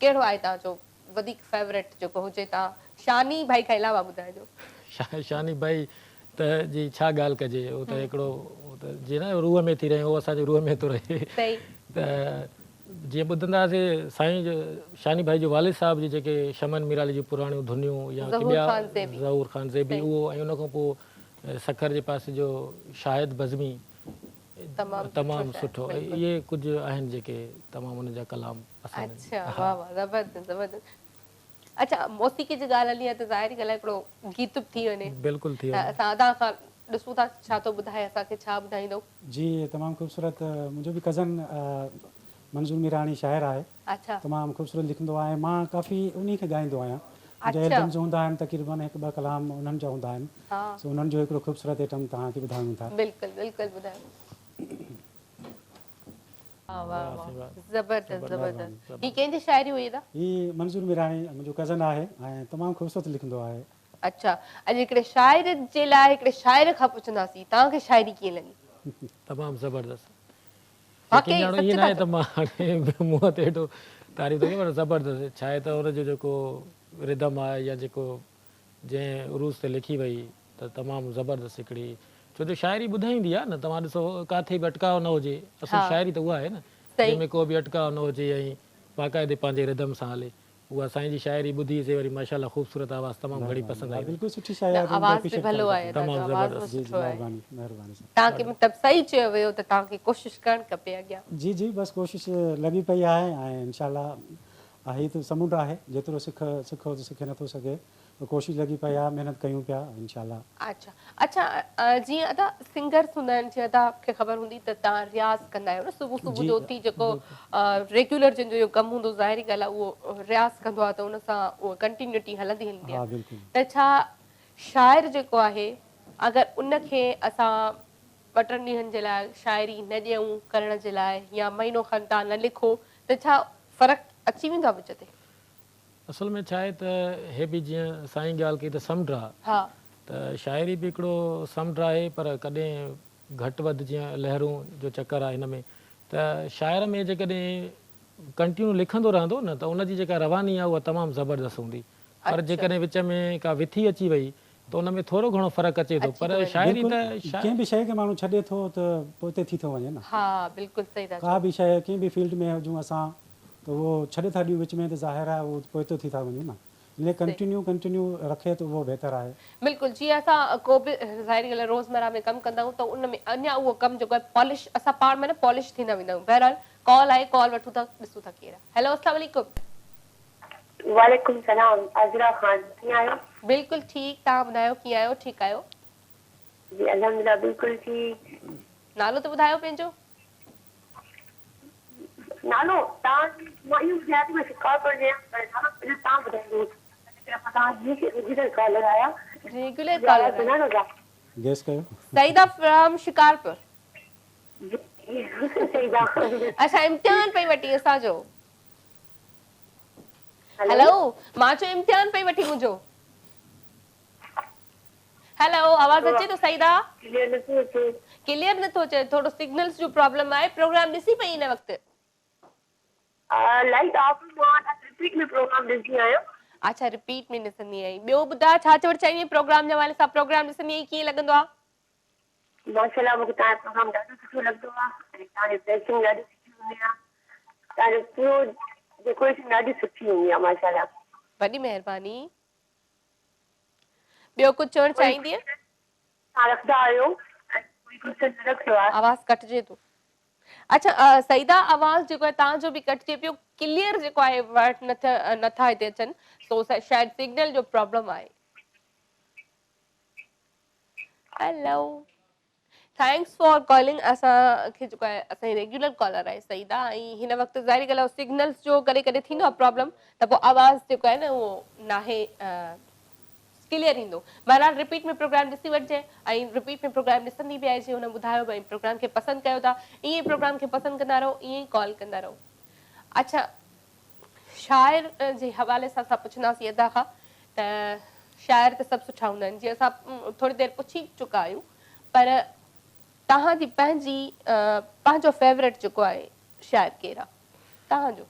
A: ڪهڙو آهي توهان جو وڌيڪ فيورٽ جيڪو هجي توهان شاني ڀائي کان علاوه ٻڌائجو.
D: شاني ڀائي ته جي ڇا ڳالهه ڪجي هو ته هڪڙو ته جيئن نه روح ۾ ٿي رهيو هو اسان جي روح ۾ ٿو رهي ته جيئن ٻڌندا هئاسي سائين شاني ڀائي جو والد صاحب جي جيڪي شمن ميرالي جون پراڻيون ڌنيون يا ڪي ٻيا ظهور خان زيبي اهو ۽ ان کان پوء سکر جي پاسي جو شاهد بزمي تمام سٺو اهي ڪجهه آهن جيڪي تمام انهن جا ڪلام پسند آهن.
A: اڇا واه واه زبردست زبردست اڇا موسيقي جي ڳالهه هلي آهي ته ظاهري ڳالهه آهي هڪڙو گيت به ٿي وڃي
D: بلڪل ٿي وڃي
A: اسان ادا کان ڏسون ٿا ڇا ٿو ٻڌائي اسان کي ڇا ٻڌائيندو.
E: جي تمام خوبصورت منهنجو به ڪزن منظور ميراڻي شاعر آهي
A: اڇا.
E: تمام خوبصورت لکندو آهي ۽ مان ڪافي انهي کي ڳائيندو آهيان منهنجا
A: اڇا.
E: ايلبمز هوندا آهن تقريبن هڪ ٻه ڪلام انهن جا هوندا آهن
A: ها.
E: سو انهن جو هڪڙو خوبصورت ايٽم توهان کي ٻڌايون ٿا.
A: بلڪل بلڪل ٻڌايو. واه واه واه زبردست زبردست هي ڪنهن جي شاعري هئي ادا.
E: هي منظور ميراڻي منهنجو ڪزن آهي ۽ تمام خوبصورت لکندو آهي.
A: اڇا اڄ هڪڙي شاعر جي لاء هڪڙي شاعر کان پڇنداسين توهان کي شاعري ڪيئن لڳي.
D: تمام زبردست
A: واقعي
D: يقين ڄاڻو
A: سچ
D: ائين
A: ٿا
D: ناهي
A: چئو.
D: ته مان هاڻي منهن تي ايڏو تعريف ٿو ڪيان پر زبردست ڇا آهي ته ان جو جيڪو ردم آهي يا جيڪو جنهن عروض تي لکي وئي ته تمام زبردست هڪڙي ڇو جو شاعري ٻڌائيندي آهي نه توهان ڏسو ڪاٿي به اٽڪاء نه هجي اصل شاعري ته اها آهي نه جنهن ۾ ڪو به اٽڪاء نه هجي ۽ باقاعدي پنهنجي ردم سان هلي اها سائين جي شاعري ٻڌي سي وري ماشاءالله خوبصورت آواز تمام گهڻي پسند آئي
E: بلڪل سٺي شاعري
A: نه آواز به ڀلو آهي ادا جو
D: تمام
A: آواز به
D: زبردست
E: جي جي
A: سٺو آهي
E: مهرباني مهرباني سائين.
A: توهان کي مطلب صحيح چيو ويو ته توهان کي ڪوشش ڪرڻ کپي اڳيان.
E: جي جي بس ڪوشش لڳي پئي آهي ۽ انشاء الله هي ته سمنڊ آهي جيترو سک سکو ته سکي نٿو سگهي ته ڪوشش لڳي پئي آهي محنت ڪيون پيا انشاء الله.
A: اڇا اڇا جيئن ادا سنگرس هوندا آهن جيئن ادا کي خبر هوندي ته توهان رياض ڪندا آهيو نه صبح صبح جو اٿي جيڪو ريگيولر جنهن جو اهو ڪم هوندو ظاهري ڳالهه آهي اهو رياض ڪندو آهي ته ان سان اهو ڪنٽينيوٽي هلندي هلندي آهي ته ڇا شاعر جيڪو آهي اگر ان کي اسان ٻه ٽن ڏينهن جي لاء شاعري نه ڏيون ڪرڻ جي لاء يا مهينو کن توهان نه لکو ته ڇا فرق اچي ويندو آهي وچ تي؟
D: اصل ۾ ڇا آهي ته هي به جيئن سائين ڳالهه ڪئي ته سمنڊ آ ته شاعري به هڪڙو سمنڊ آهي پر ڪڏهن گهٽ وڌ جيئن لهرون جو چڪر آهي هن ۾ ته شاعر ۾ جيڪڏهن ڪنٽينيو لکندو رهندو نه ته ان جي جيڪا رواني آهي اها تمام زبردست هوندي پر جيڪڏهن وچ ۾ ڪا وٿي اچي وئي ته ان ۾ ٿورو گهڻو فرق اچي ٿو پر شاعري
E: بلڪل
D: ته
E: ڪنهن به شيء کي ماڻهو ڇڏي ٿو ته پوئتي ٿي ٿو وڃي نه.
A: ها بلڪل صحيح ٿا
E: ڪا
A: چئو.
E: به شيء ڪنهن به فيلڊ ۾ هجون اسان ته اهو ڇڏي ٿا ڏيون وچ ۾ ته ظاهر آهي اهو پوئتي ٿي ٿا وڃون نه ان لاء ڪنٽينيو ڪنٽينيو رکي ته اهو بهتر آهي.
A: بلڪل جيئن اسان ڪو به ظاهري ڳالهه آهي روزمره ۾ ڪم ڪندا آهيون ته ان ۾ اڃا اهو ڪم جيڪو آهي پالش اسان پاڻ ۾ نه پالش ٿيندا ويندا آهيون بهرحال ڪال آهي ڪال وٺون ٿا ڏسون ٿا ڪير آهي هيلو اسلام عليڪم.
F: وعليڪم سلام عذرا خان ڪيئن آهيو؟
A: بلڪل ٺيڪ توهان ٻڌايو ڪيئن آهيو ٺيڪ آهيو؟
F: جي الحمدلله بلڪل ٺيڪ.
A: نالو ته ٻڌايو پنهنجو.
F: نالو توهان مان اهو ٻڌايان ٿي مان شڪارپور جي آهيان پر نالو پنهنجو توهان ٻڌائيندو توهان جي ريگيولر ڪالر آهيان
A: ريگيولر ڪالر آهيو.
F: سڃاڻو ٿا.
E: گيس ڪيو.
A: سعيده فرام شڪارپور.
F: جي سعيده.
A: اڇا امتحان پئي وٺين اسان جو. هيلو مان چيو امتحان پئي وٺي منهنجو هيلو آواز اچي ٿو سعيده
F: ڪليئر نٿو اچي
A: ڪليئر نٿو اچي ٿورو سگنلز جو پرابلم آهي پروگرام ڏسي پئي هن وقت
F: لائيٽ آف مان رپيٽ ۾ پروگرام ڏسندي آهيان
A: اڇا رپيٽ ۾ ڏسندي آهين ٻيو ٻڌاء ڇا چوڻ چاهيندي پروگرام جي حوالي سان پروگرام ڏسندي آهين ڪيئن لڳندو آهي
F: ماشاءالله مونکي توهان جو پروگرام ڏاڍو سٺو لڳندو آ ۽ توهان جي ڊريسنگ ڏاڍي سٺي هوندي آ توهان جو پورو ڊيڪوريشن ڏاڍي سٺي هوندي آ ماشاءالله.
A: وڏي مهرباني ٻيو ڪجهه چوڻ چاهيندينء؟
F: توهان رکندا آهيو ۽ ڪوئي ڪوئسچن نه رکيو آ.
A: آواز ڪٽجي ٿو. اڇا سعيده آواز جيڪو آهي توهان جو به ڪٽجي پيو ڪليئر جيڪو آهي ورڊ نٿا هتي اچن سو شايد سگنل جو پرابلم آهي. هيلو thanks for calling اسان کي جيڪو آهي اسان جي ريگيولر ڪالر آهي سعيده ۽ هن وقت ظاهري ڳالهه آهي سگنلز جو ڪڏهن ڪڏهن ٿيندو آهي پرابلم ته پوء آواز جيڪو آهي نه اهو ناهي ڪليئر ايندو بهرحال رپيٽ ۾ پروگرام ڏسي وٺجي ۽ رپيٽ ۾ پروگرام ڏسندي به آهي جي هن ٻڌايو به ۽ پروگرام کي پسند ڪيو ٿا ائين ئي پروگرام کي پسند ڪندا رهو ائين ئي ڪال ڪندا رهو اڇا شاعر جي حوالي سان اسان پڇنداسين ادا کان ته شاعر ته سڀ سٺا هوندا آهن جيئن اسان ٿوري دير پڇي چڪا آهيون پر توهان جي پنهنجي پنهنجو فيورٽ جيڪو آهي شاعر ڪير آهي توهان جو؟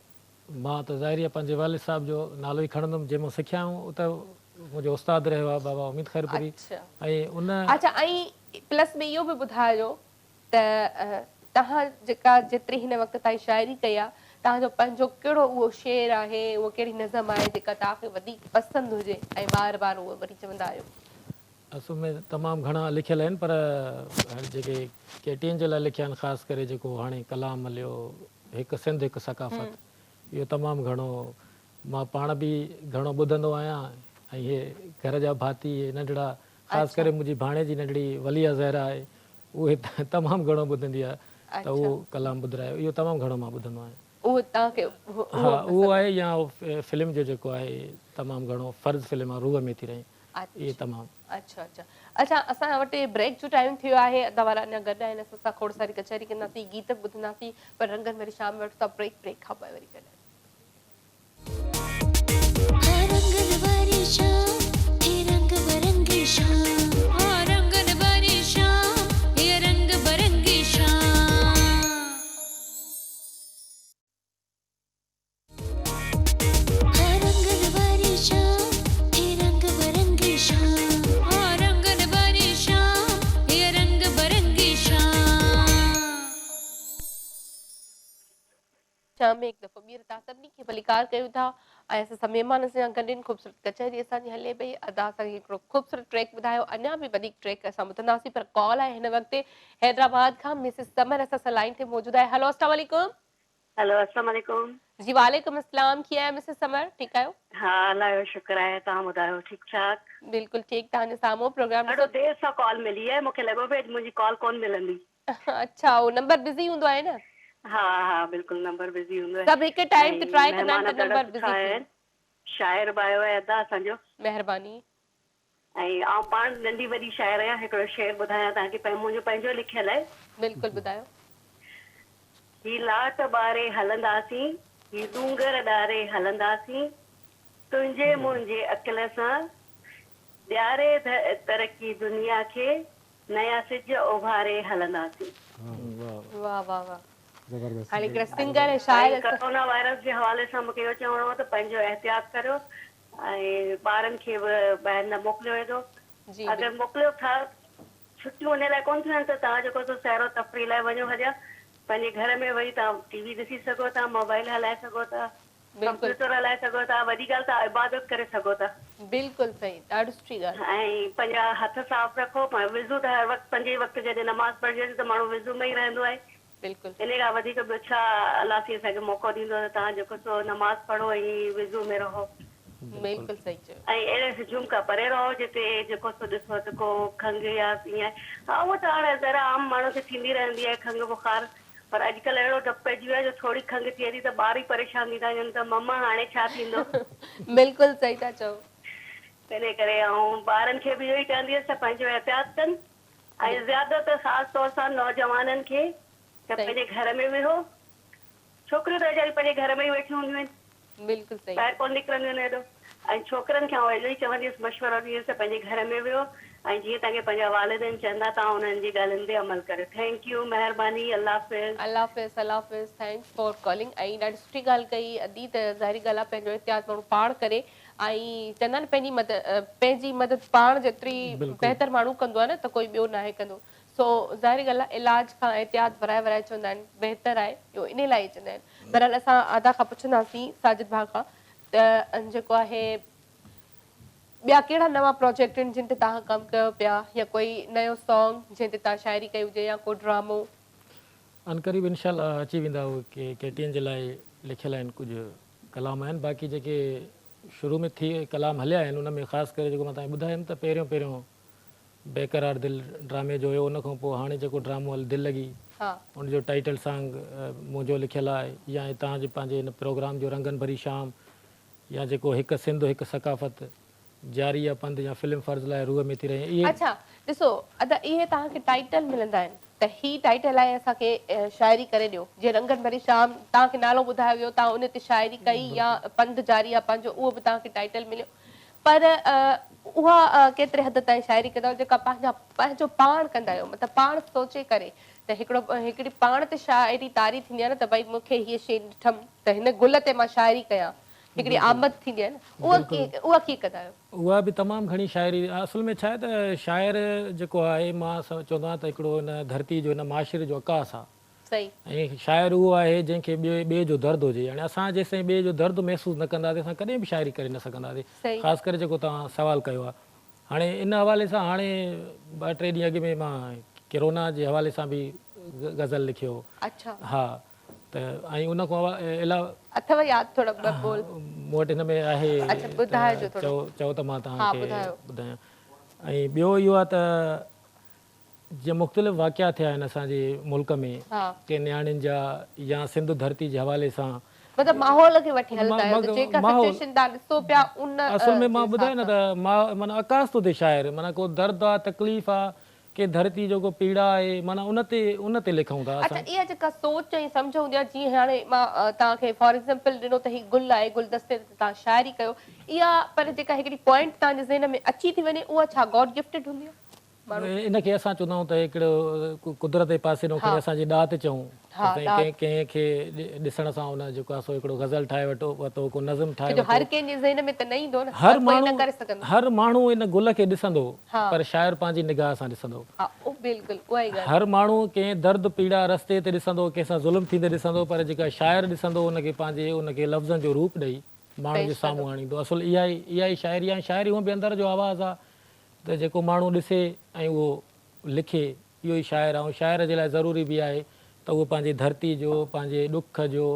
D: مان ته ظاهري آهي پنهنجي والد صاحب جو نالو ئي کڻندم جنهن مان سکيا آهيون اهو ته منهنجو استاد رهيو آهي بابا اميد خيرپوري ۽ ان.
A: اڇا ۽ پلس ۾ اهو به ٻڌايو ته توهان جيڪا جيتري هن وقت تائين شاعري ڪئي آهي، توهان جو پنهنجو ڪهڙو اهو شعر آهي، اهو ڪهڙي نظم آهي جيڪا توهان کي وڌيڪ پسند هجي ۽ بار بار اهو وري چوندا آهيو؟
D: اصل ۾ تمام گهڻا لکيل آهن پر هاڻي جيڪي ڪي ٽي اين جي لاء لکيا آهن خاص ڪري جيڪو هاڻي ڪلام هليو هڪ سنڌ هڪ ثقافت اهو تمام گهڻو مان پاڻ به گهڻو ٻڌندو آهيان ۽ هي گهر جا ڀاتي هي ننڍڙا خاص ڪري منهنجي ڀاڻيجي ننڍڙي وليه زهره آهي اهي تمام گهڻو ٻڌندي آهي ته اهو ڪلام ٻڌرايو اهو تمام گهڻو مان ٻڌندو آهيان.
A: اهو توهان کي
D: ها اهو آهي يا فلم جو جيڪو آهي تمام گهڻو فرض فلم آهي روح ۾ ٿي رهين اهي تمام.
A: اڇا اڇا اڇا اسان وٽ بريڪ جو ٽائيم ٿيو آهي ادا وارا اڃا گڏ آهن اسان سان کوڙ ساري ڪچهري ڪنداسين گيت به ٻڌنداسين پر رنگن ڀري شام ۾ وٺون ٿا بريڪ بريڪ کان پوء وري گڏ.
G: رنگن ڀري شام هي رنگ برنگي شام. ها رنگن ڀري شام هي رنگ برنگي شام. ها رنگن ڀري شام هي رنگ برنگي شام. ها رنگن ڀري شام هي رنگ برنگي شام.
A: شام ۾ هڪ دفعو ٻيهر توهان سڀني کي ڀليڪار ڪيون ٿا ۽ اسان سان مهمان اسان جا گڏ آهن خوبصورت ڪچهري اسان جي هلي پئي ادا اسان کي هڪڙو خوبصورت ٽريڪ ٻڌايو اڃا به وڌيڪ ٽريڪ اسان ٻڌنداسين پر ڪال آهي هن وقت حيدرآباد کان مسز ثمر اسان سان لائين تي موجود آهي هلو السلام عليڪم.
H: هلو السلام عليڪم.
A: جي وعليڪم السلام ڪيئن آهيو مسز ثمر ٺيڪ آهيو.
H: ها الله جو شڪر آهي توهان ٻڌايو ٺيڪ ٺاڪ.
A: بلڪل ٺيڪ توهان جي سامهون پروگرام
H: ڏاڍو دير سان ڪال ملي آهي مونکي لڳو پئي اڄ منهنجي ڪال ڪون ملندي.
A: اڇا اهو نمبر بزي هوندو آهي نه.
H: ها ها بلڪل نمبر بزي هوندو آهي.
A: سڀ هڪ ٽائيم تي ٽرائي ڪندا آهن ته نمبر بزي ٿي.
H: شاعر به آيو آهي ادا اسان جو.
A: مهرباني.
H: ۽ آئون پاڻ ننڍي وڏي شاعر آهيان هڪڙو شعر ٻڌايان توهان کي منهنجو پنهنجو لکيل آهي.
A: بلڪل ٻڌايو.
H: هي لاٽ ٻاري هلنداسين هي ڏونگر ڏاري هلنداسين تنهنجي منهنجي عقل سان ڏياري ترقي دنيا کي نيا سج اڀاري هلنداسين.
A: واه واه واه
E: زبردست.
A: هاڻي هڪڙا سنگر ۽ شاعر
H: ۽ ڪورونا وائرس جي حوالي سان مونکي اهو چوڻو هو ته پنهنجو احتياط ڪريو ۽ ٻارن کي به ٻاهر نه موڪليو ايڏو اگر موڪليو ٿا ڇٽيون ان لاء ڪونه ٿيون آهن ته توهان جيڪو سو سير و تفريح لاء وڃو هليا پنهنجي گهر ۾ ويهي توهان ٽي وي ڏسي سگهو ٿا موبائل هلائي سگهو ٿا ڪمپيوٽر هلائي سگهو ٿا، وڏي ڳالهه توهان عبادت ڪري سگهو ٿا.
A: بلڪل صحيح ڏاڍي سٺي ڳالهه.
H: ۽ پنهنجا هٿ صاف رکو، وضو ته هر وقت پنج ئي وقت جڏهن نماز پڙهجي ٿي ته ماڻهو وضو ۾ ئي رهندو آهي.
A: بلڪل.
H: انهي کان وڌيڪ ٻيو ڇا الله سائين اسان کي موقعو ڏيندو ته توهان جيڪو سو نماز پڙهو ۽ وضو ۾ رهو.
A: بلڪل صحيح چيو.
H: ۽ اهڙي هجوم کان پري رهو جتي جيڪو سو ڏسو ته ڪو کنگهه يا ائين ها اهو ته هاڻي ذرا عام ماڻهو کي ٿيندي رهندي آهي کنگهه بخار پر اڄڪلهه اهڙو ڊپ پئجي ويو آهي جو ٿوري کنگهه ٿئي ٿي ته ٻار ئي پريشان ٿي ٿا وڃن ته مما هاڻي ڇا ٿيندو.
A: بلڪل صحيح ٿا چئو.
H: تنهن ڪري آئون ٻارن کي به اهو ئي چوندي هيس ته پنهنجو احتياط ڪن ۽ زياده تر خاص طور سان نوجوانن کي ته پنهنجي گهر ۾ ويهو. ڇوڪريون ته ويچاريون پنهنجي گهر ۾ ئي ويٺيون هونديون آهن.
A: بلڪل صحيح.
H: ٻاهر ڪونه نڪرنديون آهن ايڏو ۽ ڇوڪرن کي آئون اهو ئي چوندي هيس مشورو ڏيندي هيس ته پنهنجي گهر ۾ ويهو ۽ جيئن توهان کي پنهنجا والدين چوندا توهان انهن جي ڳالهين تي عمل ڪريو thank you مهرباني الله حافظ.
A: الله حافظ الله حافظ thanks for calling ۽ ڏاڍي سٺي ڳالهه ڪئي ادي ته ظاهري ڳالهه آهي پنهنجو احتياط ماڻهو پاڻ ڪري ۽ چوندا آهن پنهنجي مدد پنهنجي مدد پاڻ جيتري بهتر ماڻهو ڪندو آهي نه ته ڪوئي ٻيو ناهي ڪندو سو ظاهري ڳالهه آهي علاج کان احتياط ورائي ورائي چوندا آهن بهتر آهي اهو انهي لاء ئي چوندا آهن بهرحال اسان ادا کان پڇنداسين ساجد ڀاء کان ته جيڪو آهي ٻيا ڪهڙا نوان پروجيڪٽ آهن جن تي توهان ڪم ڪيو پيا يا ڪوئي نيو سانگ جنهن تي توهان شاعري ڪئي هجي يا ڪو ڊرامو.
D: عنقريب انشاء الله اچي ويندا اهي ڪي ڪي ٽي اين جي لاء لکيل آهن ڪجهه ڪلام آهن باقي جيڪي شروع ۾ ٿي ڪلام هليا آهن ان ۾ خاص ڪري جيڪو مان توهان کي ٻڌايم ته پهريون پهريون بيقرار دل ڊرامي جو هيو ان کان پوء هاڻي جيڪو ڊرامو هل دل لڳي ان جو ٽائيٽل سانگ منهنجو لکيل آهي يا توهان جي پنهنجي هن پروگرام جو رنگن ڀري شام يا جيڪو هڪ سنڌ هڪ ثقافت جاري آ پنڌ يا فلم فرض لاء روح ۾ ٿي رهين اهي.
A: اڇا ڏسو ادا اهي توهان کي ٽائيٽل ملندا آهن ته هي ٽائيٽل آهي اسان کي شاعري ڪري ڏيو جيئن رنگن ڀري شام توهان کي نالو ٻڌايو ويو توهان ان تي شاعري ڪئي يا پنڌ جاري آ پنهنجو اهو به توهان کي ٽائيٽل مليو پر اها ڪيتري حد تائين شاعري ڪندا آهيو جيڪا پنهنجا پنهنجو پاڻ ڪندا آهيو مطلب پاڻ سوچي ڪري ته هڪڙو هڪڙي پاڻ تي شاعري طاري ٿيندي آهي نه ته ڀئي مون کي هيء شيء ڏٺم ته هن گل تي مان شاعري ڪيان هڪڙي آمد ٿيندي آهي نه اها اها ڪيئن ڪندا آهيو؟
D: اها به تمام گهڻي شاعري اصل ۾ ڇا آهي ته شاعر جيڪو آهي مان چوندو آهيان ته هڪڙو هن ڌرتي جو هن معاشري جو عڪاس آهي
A: صحيح.
D: ۽ شاعر اهو آهي جنهن کي ٻئي ٻئي جو درد هجي يعني اسان جيستائين ٻئي جو درد محسوس نه ڪنداسين اسان ڪڏهن به شاعري ڪري نه سگهنداسين
A: صحيح.
D: خاص ڪري جيڪو توهان سوال ڪيو آهي هاڻي ان حوالي سان هاڻي ٻه ٽي ڏينهن اڳ ۾ مان ڪرونا جي حوالي سان به غزل لکيو هو
A: اڇا.
D: ها ته ۽ ان کان علاوه
A: اٿو ياد ٿورا ٻه ٻول.
D: مون وٽ هن ۾ آهي
A: اڇا ٻڌائجو ٿورو.
D: چئو چئو ته مان
A: ها
D: توهان کي
A: ٻڌايو.
D: ٻڌايان. ۽ ٻيو اهو آهي ته جيئن مختلف واقعا ٿيا آهن اسان جي ملڪ ۾ ڪي نياڻين جا يا سنڌ ڌرتي جي حوالي سان.
A: مطلب ماحول کي وٺي هلندا آهيو ته جيڪا سچوئيشن توهان ڏسو پيا ان
D: اصل ۾ مان ٻڌايو نه ته معنيٰ عڪاس ٿو ٿئي شاعر معنيٰ ڪو درد آ تڪليف آ ڪي ڌرتي جو ڪو پيڙا آهي معنيٰ ان تي ان تي لکون ٿا
A: اڇا
D: اسان.
A: اها جيڪا سوچ ۽ سمجهه هوندي آهي جيئن هاڻي مان توهان کي فار ايگزامپل ڏنو ته هي گل آهي گلدستي تي توهان شاعري ڪيو اها پر جيڪا هڪڙي پوائنٽ توهان جي ذهن ۾ اچي ٿي وڃي اها ڇا گاڊ گفٽيڊ هوندي آهي؟
D: ماڻهو. ان کي اسان چوندا آهيون ته هڪڙو قدرت جي پاسي ڏانهن کڻي اسان جي ڏات چئون ته سائين ڪنهن ڪنهن کي ڏسڻ سان ان جيڪو آهي سو هڪڙو غزل ٺاهي وٺو ورتو ڪو نظم ٺاهي
A: ورتو. هر ڪنهن جي ذهن ۾ ته نه ايندو نه هر ڪوئي نه ڪري سگهندو.
D: هر ماڻهو ان گل کي ڏسندو پر شاعر پنهنجي نگاهه سان ڏسندو.
A: ها بلڪل اها ئي ڳالهه.
D: هر ماڻهو ڪنهن درد پيڙا رستي تي ڏسندو ڪنهن سان ظلم ٿيندي ڏسندو پر جيڪا شاعر ڏسندو ان کي پنهنجي ان کي لفظن جو روپ ڏئي ماڻهن جي سامهون آڻيندو اصل اها ئي اها ئي شاعري آهي شاعري هونء به اندر جو آواز آهي ته جيڪو ماڻهو ڏسي ۽ اهو لکي اهو ئي شاعر آهي ۽ شاعر جي لاء ضروري به آهي ته اهو پنهنجي ڌرتي جو، پنهنجي ڏک جو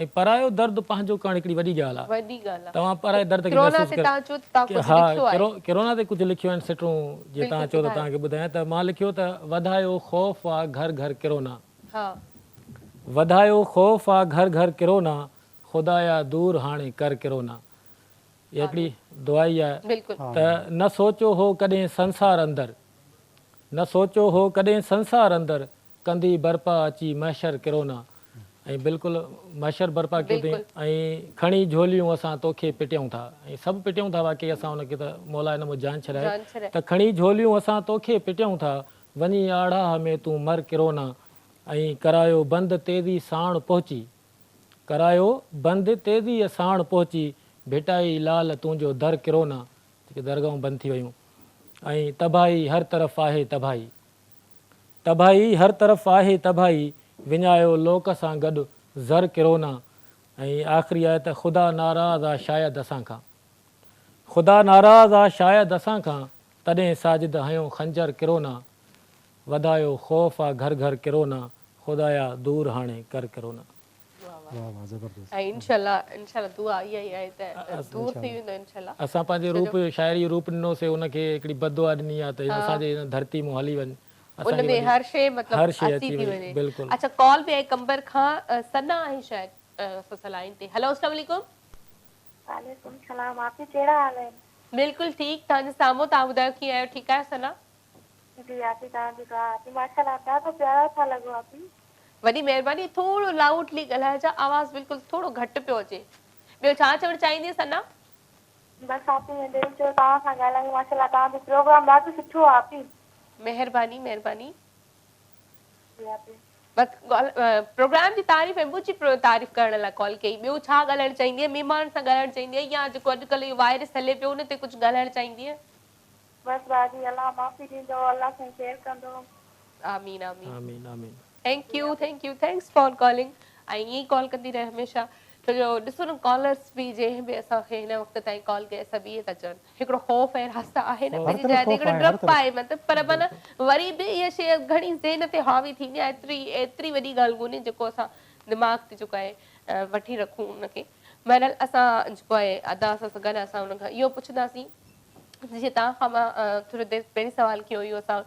D: ۽ پرايو درد پنهنجو ڪرڻ هڪڙي وڏي ڳالهه آهي.
A: وڏي ڳالهه آهي.
D: توهان پرائي درد کي
A: ڪرونا
D: محسوس
A: تي
D: ڪري
A: توهان چيو ته توهان ڪجهه
D: ها
A: لکيو آهي.
D: ڪرونا تي ڪجهه لکيو آهن سٽون جي توهان
A: بلڪل
D: چئو ته
A: ٻڌايو.
D: توهان کي ٻڌايان ته مان لکيو ته وڌايو خوف آ گهر گهر ڪرونا.
A: ها.
D: وڌايو خوف آ گهر گهر ڪرونا خدايا دور هاڻي ڪر ڪرونا. اها هڪڙي دعا ئي آهي ته نه سوچيو هو ڪڏهن سنسار اندر، نه سوچيو هو ڪڏهن سنسار اندر، ڪندي برپا اچي محشر ڪرونا ۽ بلڪل محشر برپا ڪيو اٿئي ۽ کڻي جهوليون اسان توکي پٽيون ٿا ۽ سڀ پٽيون ٿا واقعي اسان ان کي ته مولا ان مان جان ڇڏائي ته کڻي جهوليون اسان توکي پٽيون ٿا وڃي آڙاهه ۾ تون مر ڪرونا ۽ ڪرايو بند تيزي ساڻ پهچي ڪرايو بند تيزيء ساڻ پهچي ڀٽائي لال تنهنجو در ڪرونا جيڪي درگاهون بند ٿي ويون ۽ تباهي هر طرف آهي تباهي تباهي هر طرف آهي تباهي وڃايو لوڪ سان گڏ زر ڪرونا ۽ آخري آهي ته خدا ناراض آ شايد اسان کان خدا ناراض آ شايد اسان کان تڏهن ساجد هنيو خنجر ڪرونا وڌايو خوف آ گهر گهر ڪرونا خدايا دور هاڻي ڪر ڪرونا.
E: واه واه زبردست.
A: ۽ انشاء الله انشاء الله دعا اها ئي آهي ته دور ٿي ويندو انشاء الله.
D: اسان پنهنجي روپ جو شاعري جو روپ ڏنو سي ان کي هڪڙي بد دعا ڏني آ ته اسان جي هن ڌرتي مون هلي وڃ
A: ان ۾ هر شي مطلب
D: هر شي
A: اچي ٿي وڃي
D: بلڪل.
A: اڇا ڪال به آهي قمبر کان ثنا آهي شايد اسان سان لائين تي هلو اسلام عليڪم.
I: وعليڪم السلام آپي ڪهڙا حال آهن.
A: بلڪل ٺيڪ توهان جي سامهون توهان ٻڌايو ڪيئن آهيو ٺيڪ آهيو ثنا.
I: جي آپي توهان جي دعا آپي ماشاءالله ڏاڍو پيارا ٿا لڳو آپي.
A: وڏي مهرباني ٿورو لائوڊلي ڳالهائجو آواز بلڪل ٿورو گهٽ پيو اچي ٻيو ڇا چوڻ چاهيندي ثنا.
I: بس آپي ائين دل چيو توهان سان ڳالهايون ماشاءالله توهان جو پروگرام ڏاڍو سٺو آ آپي.
A: مهرباني مهرباني.
I: جي آپي.
A: بس پروگرام جي تعريف ۽ منهنجي تعريف ڪرڻ لاء ڪال ڪئي ٻيو ڇا ڳالهائڻ چاهيندينء مهمان سان ڳالهائڻ چاهيندينء يا جيڪو اڄڪلهه اهو وائرس هلي پيو ان تي ڪجهه ڳالهائڻ چاهيندينء.
I: بس باجي الله معافي ڏيندو الله سائين خير ڪندو.
A: آمين آمين.
D: آمين آمين.
A: Thank you thank you thanks for calling ۽ ائين ئي ڪال ڪندي رهه هميشه ڇو جو ڏسو نه ڪالرس به جنهن به اسان کي هن وقت تائين ڪال ڪئي سڀ ائين ٿا چون هڪڙو خوف ۽ هراس ته آهي نه پنهنجي جاء تي هڪڙو ڊپ آهي مطلب پر معنيٰ وري به اها شيء گهڻي ذهن تي حاوي ٿيندي آهي ايتري ايتري وڏي ڳالهه ڪونهي جيڪو اسان دماغ تي جيڪو آهي وٺي رکون ان کي بهرحال اسان جيڪو آهي ادا اسان سان گڏ اسان ان کان اهو پڇنداسين جيئن توهان کان مان ٿوري دير پهرين سوال ڪيو هيو اسان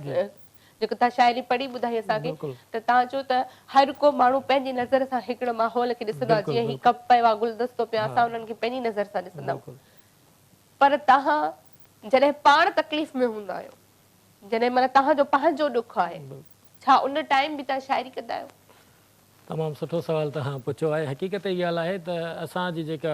A: جيڪو توهان شاعري پڙهي ٻڌائي اسان کي ته توهان چيو ته هر ڪو ماڻهو پنهنجي نظر سان هڪڙو ماحول کي ڏسندو آهي جيئن هي ڪپ پيو آهي گلدستو پيو آهي اسان انهن کي پنهنجي نظر سان ڏسندا آهيون پر توهان جڏهن پاڻ تڪليف ۾ هوندا آهيو جڏهن معنيٰ توهان جو پنهنجو ڏک آهي ڇا ان ٽائيم به توهان شاعري ڪندا آهيو؟
D: تمام سٺو سوال توهان پڇيو آهي. حقيقت هي ڳالهه آهي ته اسان جي جيڪا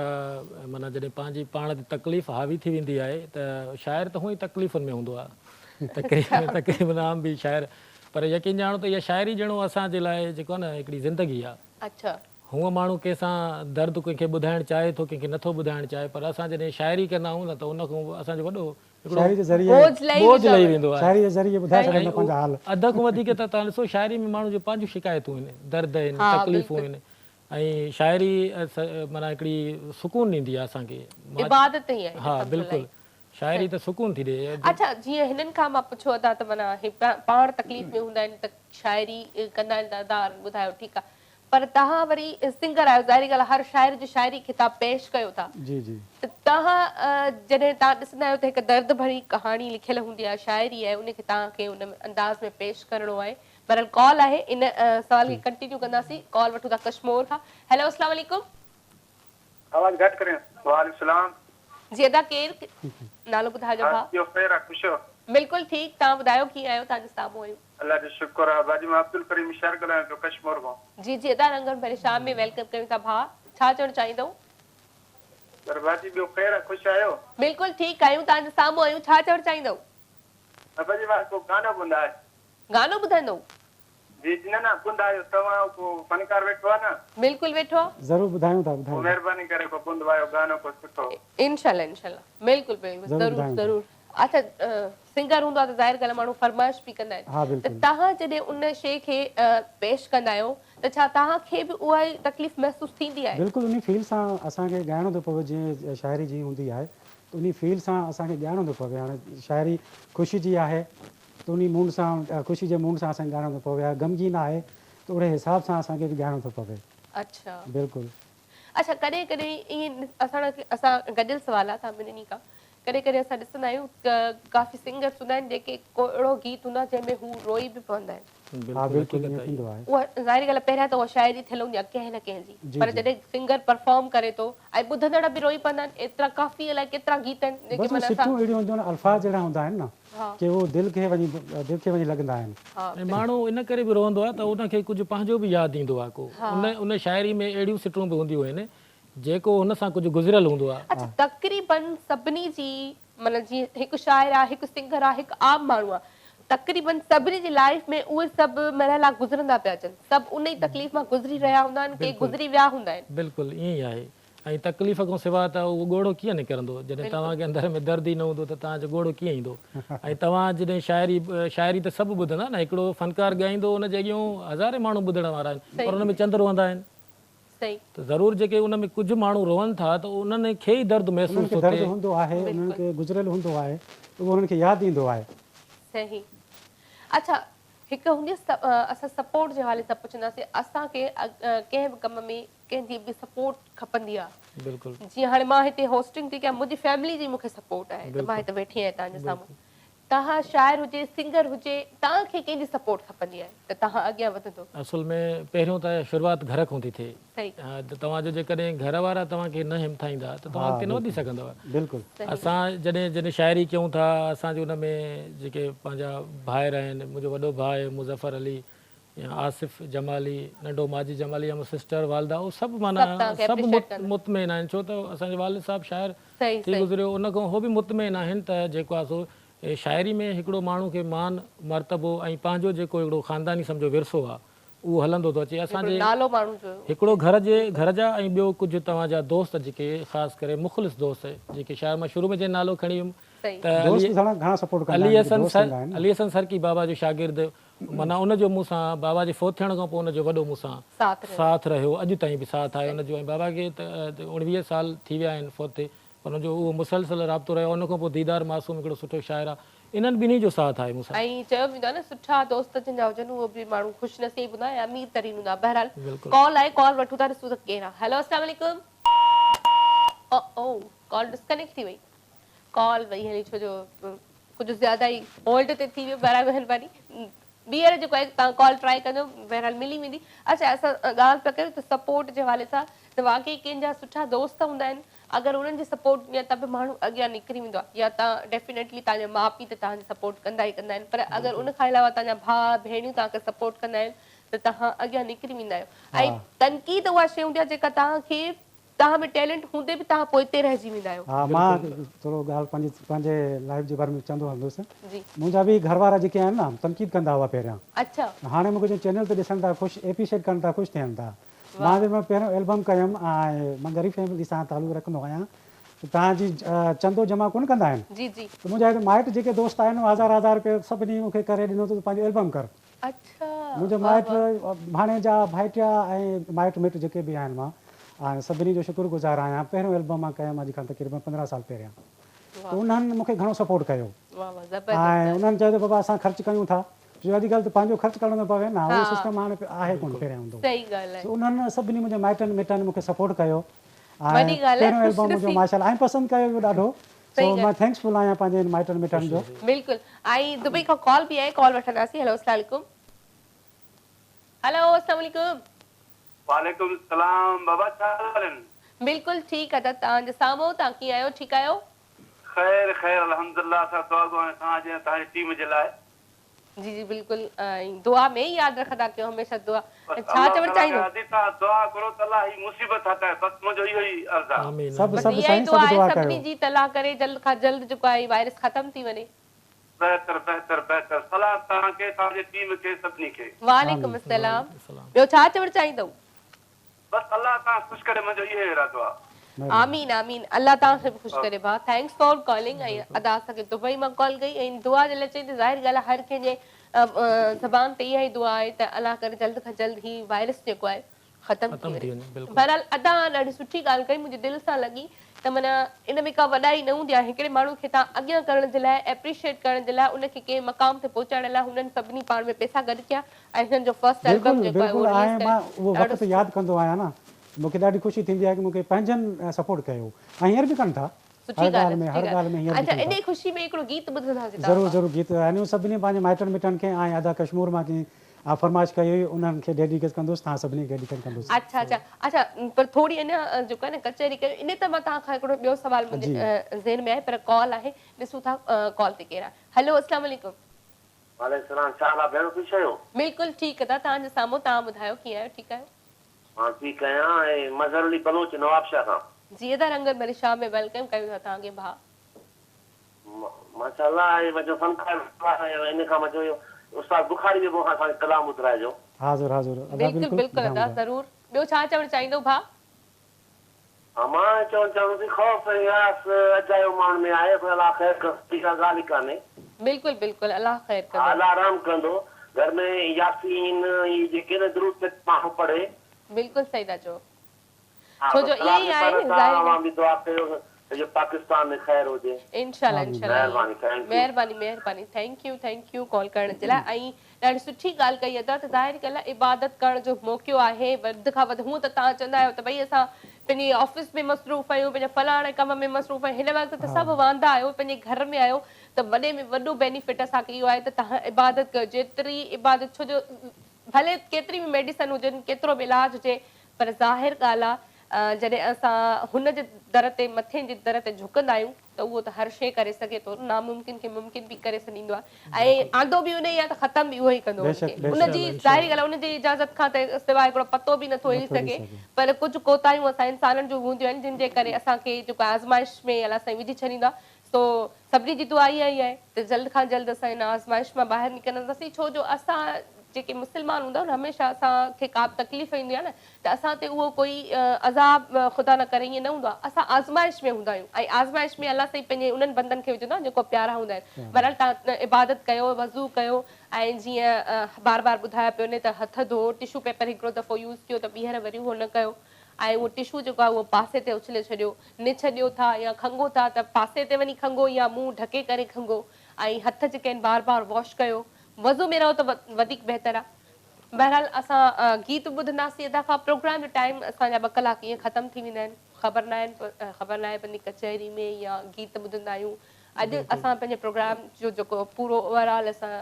D: معنيٰ جڏهن پنهنجي پاڻ تي تڪليف حاوي ٿي ويندي آهي ته شاعر ته هونئن ئي تڪليفن ۾ هوندو آهي تقريبن تقريبن عام به شاعر پر يقين ڄاڻو ته اها شاعري ڄڻو اسان جي لاء جيڪو آهي نه هڪڙي زندگي آهي.
A: اڇا.
D: هونئن ماڻهو ڪنهن سان درد ڪنهن کي ٻڌائڻ چاهي ٿو ڪنهن کي نٿو ٻڌائڻ چاهي پر اسان جڏهن شاعري ڪندا آهيون نه ته ان کان اسان جو وڏو هڪڙو
E: شاعري جي ذريعي
A: بوجه لهي
D: بوجه لهي ويندو آهي.
E: شاعري جي ذريعي ٻڌائي سگهن ٿا پنهنجا حال.
D: اڌ کان وڌيڪ ته توهان ڏسو شاعري ۾ ماڻهو جون پنهنجون شڪايتون آهن، درد آهن، تڪليفون آهن ۽ شاعري معنيٰ هڪڙي سڪون ڏيندي آهي اسان کي.
A: عبادت ئي آهي
D: ها بلڪل شاعري ته سڪون ٿي ڏي.
A: اڇا جيئن هنن کان مان پڇيو ادا ته معنيٰ هي پاڻ تڪليف ۾ هوندا آهن ته شاعري ڪندا آهن ته ادا ٻڌايو ٺيڪ آهي. پر توهان وري سنگر آهيو ظاهري ڳالهه آهي هر شاعر جي شاعري کي توهان پيش ڪيو ٿا
E: جي جي.
A: ته توهان جڏهن توهان ڏسندا آهيو ته هڪ درد ڀري ڪهاڻي لکيل هوندي آهي شاعري آهي ان کي توهان کي ان انداز ۾ پيش ڪرڻو آهي بهرحال ڪال آهي ان سوال کي ڪنٽينيو ڪنداسين ڪال وٺون ٿا ڪشمور کان هيلو اسلام عليڪم.
B: آواز گهٽ ڪريو. وعليڪم السلام.
A: جي ادا ڪير نالو ٻڌاجو
B: ڀاء. ٻيو خير آ خوش آهيو.
A: بلڪل ٺيڪ توهان ٻڌايو ڪيئن آهيو توهان جي سامهون آهيون.
B: الله جو شڪر آ باجي مان عبدالڪريم شر ڳالهايان پيو ڪشمور مان.
A: جي جي ادا رنگن ڀري شام ۾ welcome ڪيون ٿا ڀاء ڇا چوڻ چاهيندؤ.
B: پر باجي ٻيو خير آ خوش آهيو.
A: بلڪل ٺيڪ آهيون توهان جي سامهون آهيون ڇا چوڻ چاهيندؤ.
B: باجي مان ڪو گانو ٻڌايو.
A: گانو ٻڌائيندؤ.
B: جي جي نه نه ٻڌايو توهان ڪو فنڪار ويٺو آ نه.
A: بلڪل ويٺو آ.
E: ضرور ٻڌايون ٿا ٻڌايون ٿا.
B: مهرباني ڪري ڪو ٻڌوايو گانو ڪو سٺو.
A: انشاء الله انشاء الله بلڪل بلڪل
E: ضرور
A: ضرور
E: ٻڌايون ٿا.
A: ضرور اڇا سنگر هوندو آ ته ظاهر ڳالهه آ ماڻهو فرمائش به ڪندا
E: آهن ها
A: ته
E: بلڪل.
A: توهان جڏهن ان شي کي پيش ڪندا آهيو ته ڇا توهان کي به اها ئي تڪليف محسوس ٿيندي آهي؟
E: بلڪل انهي فيل سان اسان کي ڳائڻو ٿو پوي جيئن شاعري جيئن هوندي آهي ته انهي فيل سان اسان کي ڳائڻو ٿو پوي هاڻي شاعري خوشي جي آهي ته انهي موڊ سان خوشي جي موڊ سان اسان کي ڳائڻو ٿو پوي يا غمگين آهي ته اهڙي حساب سان اسان کي به ڳائڻو ٿو پوي.
A: اڇا.
E: بلڪل.
A: اڇا ڪڏهن ڪڏهن ائين اسان اسان گڏيل سوال آ توهان ٻنهي کان ڪڏهن ڪڏهن اسان ڏسندا آهيون ته ڪافي سنگرس هوندا آهن جيڪي ڪو اهڙو گيت هوندو آهي جنهن ۾ هو روئي به پوندا آهن.
E: ها
D: بلڪل
E: بلڪل ائين
D: حقيقت آهي.
E: ٿيندو آهي.
A: اها ظاهري ڳالهه آهي پهريان ته اها شاعري ٿيل هوندي آهي ڪنهن نه ڪنهن جي
E: جي
A: پر
E: جي.
A: جڏهن سنگر پرفارم ڪري ٿو ۽ ٻڌندڙ به روئي پوندا آهن ايترا ڪافي الائي ڪيترا گيت آهن جيڪي
E: بس اهي
A: معنيٰ اسان
E: سٽون اهڙيون هونديون آهن الفاظ اهڙا هوندا آهن نه ڪي اهو دل کي وڃي دل کي وڃي لڳندا آهن.
D: ۽ ماڻهو ان ڪري به روئندو آهي ته ان کي ڪجهه پنهنجو به ياد ايندو آهي ڪو ان ان شاعري ۾ اهڙيون سٽون به هونديون آهن جيڪو هن سان ڪجهه گذريل هوندو آهي.
A: اڇا تقريبن سڀني جي معنيٰ جيئن هڪ شاعر آهي هڪ سنگر آهي هڪ عام ماڻهو آهي تقريبن سڀني جي لائيف ۾ اهي سڀ مرحلا گذرندا پيا اچن سڀ ان ئي تڪليف مان گذري رهيا هوندا آهن ڪي گذري ويا هوندا آهن.
D: بلڪل ائين ئي آهي ۽ تڪليف کان سوا ته اهو ڳوڙهو ڪيئن نڪرندو؟ جڏهن توهان کي اندر ۾ درد ئي نه هوندو ته توهان جو ڳوڙهو ڪيئن ايندو؟ ۽ توهان جڏهن شاعري، شاعري ته سڀ ٻڌندا نه، هڪڙو فنڪار ڳائيندو ان جي اڳيون هزارين ماڻهو ٻڌڻ وارا آهن پر ان ۾ چند روئندا آهن. ته ضرور جيڪي ان ۾ ڪجهه ماڻهو روئن ٿا ته انهن کي ئي درد
E: انهن
D: محسوس
E: کي
D: ٿو
E: درد
D: ٿئي.
E: هوندو آهي، انهن کي گذريل هوندو آهي ته اهو انهن کي ياد ايندو آهي.
A: صحيح. اڇا هڪ هوندي آهي اسان سپورٽ جي حوالي سان پڇنداسين اسان کي ڪنهن به ڪم ۾ ڪنهن جي به سپورٽ کپندي آ
D: بلڪل.
A: جيئن هاڻي مان هتي هوسٽنگ ٿي ڪيان منهنجي فيملي جي مون کي سپورٽ آهي ته مان هتي ويٺي آهيان توهان جي سامهون توهان شاعر هجي سنگر هجي توهان کي ڪنهن جي سپورٽ کپندي آهي ته توهان اڳيان وڌندو.
D: اصل ۾ پهريون ته شروعات گهر کان ٿي ٿئي
A: صحيح.
D: ته توهان جو جيڪڏهن گهر وارا توهان کي نه همٿائيندا ته توهان اڳتي نه وڌي سگهندؤ
E: بلڪل.
D: اسان جڏهن جڏهن شاعري ڪيون ٿا اسان جي ان ۾ جيڪي پنهنجا ڀائر آهن منهنجو وڏو ڀاء آهي مظفر علي يا آصف جمالي، ننڍو ماجد جمالي يا منهنجي سسٽر والده اهي سڀ معنيٰ سڀ مطمئن آهن ڇو ته اسان جو والد صاحب شاعر ٿي گذريو ان کان هو به مطمئن آهن ته جيڪو آهي سو شاعري ۾ هڪڙو ماڻهو کي مان مرتبو ۽ پنهنجو جيڪو هڪڙو خانداني سمجهو ورثو آهي اهو هلندو ٿو اچي اسان جي هڪڙو گهر جي گهر جا ۽ ٻيو ڪجهه توهان جا دوست جيڪي خاص ڪري مخلص دوست جيڪي شاعر مان شروع ۾ جنهن نالو کڻي ويم ته علي حسن علي حسن سرڪي بابا جو شاگرد معنيٰ ان جو مون سان بابا جي فوت ٿيڻ کان پوء ان جو وڏو مون سان ساٿ رهيو اڄ تائين به ساٿ آهي ان جو ۽ بابا کي ته 19 سال ٿي ويا آهن فوت ٿئي پر ان جو اهو مسلسل رابطو رهيو ان کان پوء ديدار معصوم هڪڙو سٺو شاعر آهي انهن ٻنهي جو ساٿ آهي مون سان.
A: ۽ چيو ويندو آهي نه سٺا دوست جن جا هجن اهو به ماڻهو خوش نصيب هوندا آهي ۽ امير ترين هوندا آهي بهرحال ڪال آهي ڪال وٺون ٿا ڏسون ته ڪير آهي هيلو السلام عليڪم او او ڪال ڊسڪنيڪٽ ٿي وئي ڪال وئي هلي ڇو جو ڪجهه زياده ئي هولڊ تي ٿي ويو بهرحال مهرباني ٻيهر جيڪو آهي توهان ڪال ٽرائي ڪجو بهرحال ملي ويندي اڇا اسان ڳالهه پيا ڪيون ته سپورٽ جي حوالي سان ته واقعي ڪنهن جا سٺا دوست هوندا آهن اگر انهن جي سپورٽ هوندي آهي ته به ماڻهو اڳيان نڪري ويندو آهي يا توهان ڊيفينيٽلي توهان جا ماء پيء ته توهان جي سپورٽ ڪندا ئي ڪندا آهن پر اگر ان کان علاوه توهان جا ڀاء ڀيڻيون توهان کي سپورٽ ڪندا آهن ته توهان اڳيان نڪري ويندا آهيو ۽ تنقيد اها شيء هوندي آهي جيڪا توهان کي توهان ۾ ٽيلنٽ هوندي به توهان پوئتي رهجي ويندا آهيو.
E: ها مان ٿورو ڳالهه پنهنجي پنهنجي لائيف جي باري ۾ چوندو هلندس.
A: جي.
E: منهنجا به گهر وارا جيڪي آهن نه تنقيد ڪندا هئا پهريان.
A: اڇا.
E: هاڻي مونکي جڏهن چينل تي ڏسن ٿا خوش ايپريشيٽ ڪن ٿا خوش ٿين ٿا. مان جڏهن پهريون البم ڪيم ۽ مان غريب فيملي سان تعلق رکندو آهيان ته توهان جي چندو جمع ڪونه ڪندا آهن.
A: جي جي.
E: ته منهنجا هتي مائٽ جيڪي دوست آهن هزار هزار روپيه سڀني مونکي ڪري ڏنو ته تون پنهنجو البم ڪر.
A: اڇا
E: منهنجا
A: واه
E: مائٽ
A: واه.
E: ڀاڻيجا ڀائٽيا ۽ مائٽ مٽ جيڪي به آهن مان ۽ سڀني جو شڪر گذار آهيان پهريون البم مان ڪيم اڄ کان تقريبن 15 سال پهريان ته
A: واه
E: انهن مون کي گهڻو سپورٽ ڪيو
A: واه واه زبردست
E: ۽ انهن چيو ته بابا اسان خرچ ڪيون ٿا ڇو جو اڄڪلهه ته پنهنجو خرچ ڪرڻو ٿو پوي نه اهو سسٽم هاڻي آهي ڪونه پهريان هوندو
A: صحيح ڳالهه آهي.
E: سو انهن سڀني منهنجي مائٽن مٽن مون کي سپورٽ ڪيو ۽
A: وڏي ڳالهه آهي
E: پهريون
A: خوش
E: البم منهنجو
A: نصيب.
E: ماشاء الله ۽ پسند ڪيو ويو ڏاڍو سو
A: صحيح
E: مان
A: ڳالهه.
E: Thanks فل آهيان پنهنجي هن مائٽن مٽن جو.
A: بلڪل ۽ دبئي کان ڪال به آهي ڪال وٺنداسين هيلو اسلام عليڪم هيلو اسلام عليڪم.
B: وعليڪم السلام بابا ڇا حال آهن.
A: بلڪل ٺيڪ ادا توهان جي سامهون توهان ڪيئن آهيو ٺيڪ آهيو.
B: خير خير الحمدالله اسان دعاگو آهيون توهان جي ۽ توهان جي ٽيم جي لاء.
A: جي جي بلڪل ۽ دعا ۾ ئي ياد رکندا ڪيو هميشه دعا
B: بس
A: ڇا
B: الله
A: چوڻ
B: تعالي
A: چاهيندو.
B: کان ادي توهان دعا گهرو ته الله هي مصيبت هٽائي بس منهنجو اهو ئي عرض آ.
D: آمين
E: سڀ
A: بس
E: سڀ
A: اها ئي
E: سائين
A: دعا
E: سڀ
A: آهي
E: دعا
A: سڀني
E: ڪيو.
A: جي ته الله ڪري جلد کان جلد جيڪو آهي هي وائرس ختم ٿي وڃي.
B: بهتر بهتر بهتر سلام توهان کي توهان جي ٽيم کي سڀني کي.
A: وعليڪم
D: آمين
A: السلام
D: وعليڪم السلام.
A: ٻيو ڇا چوڻ چاهيندو.
B: بس الله توهان کي خوش ڪري منهنجو اهو ئي ارادو آ.
E: مهرباني.
A: آمين آمين الله توهان کي به خوش ڪري ڀاء thanks for calling ۽
D: بلڪل.
A: ادا اسان کي دبئي مان ڪال ڪئي ۽ دعا جي لاء چئي ته ظاهر ڳالهه آهي هر ڪنهن جي زبان تي اها ئي دعا آهي ته الله ڪري جلد کان جلد هي وائرس جيڪو آهي ختم ٿي
D: ختم
A: وڃي
D: ٿي وڃي بلڪل.
A: بهرحال ادا ڏاڍي سٺي ڳالهه ڪئي منهنجي دل سان لڳي ته معنيٰ ان ۾ ڪا وڏائي نه هوندي آهي هڪڙي ماڻهو کي توهان اڳيان ڪرڻ جي لاء ايپريشيئيٽ ڪرڻ جي لاء ان کي ڪنهن مقام تي پهچائڻ لاء هنن سڀني پاڻ ۾ پئسا گڏ ڪيا ۽ هنن جو فرسٽ البم
E: بلڪل
A: جيڪو آهي اهو
E: بلڪل
A: رليز
E: ۽
A: ڪري
E: مان اهو
A: ڏاڍو
E: وقت
A: سٺو.
E: ياد ڪندو آهيان نه مون کي ڏاڍي خوشي ٿيندي آهي ڪه مون کي پنهنجن سپورٽ ڪيو ۽ هينئر به ڪن ٿا
A: سٺي
E: هر
A: ڳالهه
E: ڳالهه
A: آهي
E: ۾
A: سٺي
E: هر
A: ڳالهه
E: ڳالهه ۾ هينئر به
A: اڇا
E: ڪن ٿا.
A: انهي خوشي ۾ هڪڙو گيت ٻڌنداسين توهان
E: ضرور
A: کان.
E: ضرور گيت يعني سڀني پنهنجي مائٽن مٽن کي ۽ ادا ڪشمور مان ڪي فرمائش ڪئي هئي انهن کي ڊيڊيڪيٽ ڪندس توهان سڀني کي ڊيڊيڪيٽ ڪندس.
A: اڇا اڇا اڇا پر ٿوري اڃا جيڪو آهي نه ڪچهري ڪيون انهي تي مان توهان کان هڪڙو ٻيو سوال
E: جي.
A: منهنجي ذهن ۾ آهي پر ڪال آهي ڏسون ٿا ڪال تي ڪير آهي هيلو اسلام عليڪم.
J: وعليڪم السلام ڇا حال آ ڀيڻ خوش آهيو.
A: بلڪل ٺيڪ ادا توهان جي سامهون توهان ٻڌايو ڪيئن آهيو ٺيڪ آهيو.
J: مان ٺيڪ آهيان ۽ مظهر علي بلوچ نوابشاهه کان.
A: جي ادا رنگن ڀري شام ۾ welcome ڪيون ٿا توهان کي ڀاء.
J: ماشاء الله ۽ منهنجو فنڪار ۽ ان کان منهنجو استاد بخاري به مون کان اسان کي ڪلام ٻڌرائجو.
E: حاضر حاضر ادا
A: بلڪل
E: بلڪل
A: بلڪل
E: ٻڌايون
A: ادا
E: ٿا.
A: ضرور ٻيو ڇا چوڻ چاهيندو ڀاء.
J: ها مان چوڻ چاهيان ٿي خوف ۽ هراس اجايو ماڻهن ۾ آهي پر الله خير ڪندو ٻي ڪا ڳالهه ئي ڪانهي.
A: بلڪل بلڪل الله خير
J: ها
A: ڪندو.
J: الله رحم ڪندو گهر ۾ ياسين هي جيڪي نه درود شريف ماڻهو پڙهي.
A: بلڪل صحيح ٿا چئو
J: ها
A: ڇو
J: بس
A: جو
J: الله
A: ائين ئي
J: کي
A: آهي
J: پر
A: نه
J: توهان
A: ظاهري
J: اوهان به دعا ڪيو ته جو پاڪستان ۾ خير هجي.
A: انشاء الله
E: آمين.
A: انشاء الله
J: مهرباني thank you.
A: مهرباني مهرباني thank you thank you call ڪرڻ جي لاء ۽ ڏاڍي سٺي ڳالهه ڪئي ادا ته ظاهري ڳالهه آهي عبادت ڪرڻ جو موقعو آهي وڌ کان وڌ هونء ته توهان چوندا آهيو ته ڀئي اسان پنهنجي آفيس ۾ مصروف آهيون پنهنجي فلاڻي ڪم ۾ مصروف آهيون هن وقت ته سڀ واندا آهيو پنهنجي گهر ۾ آهيو ته وڏي ۾ وڏو بينيفٽ اسان کي اهو آهي ته توهان عبادت ڪيو جيتري عبادت ڇو جو ڀلي ڪيتري به ميڊيسن هجن ڪيترو به علاج هجي پر ظاهر ڳالهه آهي جڏهن اسان هن جي در تي مٿين جي در تي جهڪندا آهيون ته اهو ته هر شيء ڪري سگهي ٿو، ناممڪن کي ممڪن به ڪري ڇڏيندو آهي ۽ آندو به ان ئي آهي ته ختم به اهو ئي ڪندو ان کي. ان جي ظاهري ڳالهه آهي ان جي اجازت کان ته سواء هڪڙو پتو به نٿو هلي سگهي پر ڪجهه ڪوتاهيون اسان انسانن جون به هونديون آهن جن جي ڪري اسان کي جيڪو آهي آزمائش ۾ الله سائين وجهي ڇڏيندو آهي سو سڀني جي دعا اها ئي آهي ته جلد کان جلد اسان ان آزمائش مان ٻاهر نڪرنداسين ڇو جو اسان جيڪي مسلمان هوندا آهيون هميشه اسان کي ڪا به تڪليف ايندي آهي نه ته اسان تي اهو ڪوئي عذاب خدا نه ڪري ائين نه هوندو آهي اسان آزمائش ۾ هوندا آهيون ۽ آزمائش ۾ الله سائين پنهنجي انهن بندن کي وجهندو آهي جيڪو پيارا هوندا آهن بهرحال توهان عبادت ڪيو وضو ڪيو ۽ جيئن بار بار ٻڌايو پيو وڃي ته هٿ ڌو ٽشو پيپر هڪڙو دفعو يوز ڪيو ته ٻيهر وري اهو نه ڪيو ۽ اهو ٽشو جيڪو آهي اهو پاسي تي اڇلي ڇڏيو نڇ ڏيو ٿا يا کنگهو ٿا ته پاسي تي وڃي کنگهو يا منهن ڍڪي ڪري کنگهو ۽ هٿ جيڪي آهن بار بار واش ڪيو وضو ۾ رهو ته وڌيڪ بهتر آهي بهرحال اسان گيت ٻڌنداسين ادا کان پروگرام جو ٽائيم اسان جا ٻه ڪلاڪ ڪيئن ختم ٿي ويندا آهن خبر ناهي خبر ناهي پوندي ڪچهري ۾ يا گيت ٻڌندا آهيون اڄ اسان پنهنجي پروگرام جو جيڪو پورو اوور آل اسان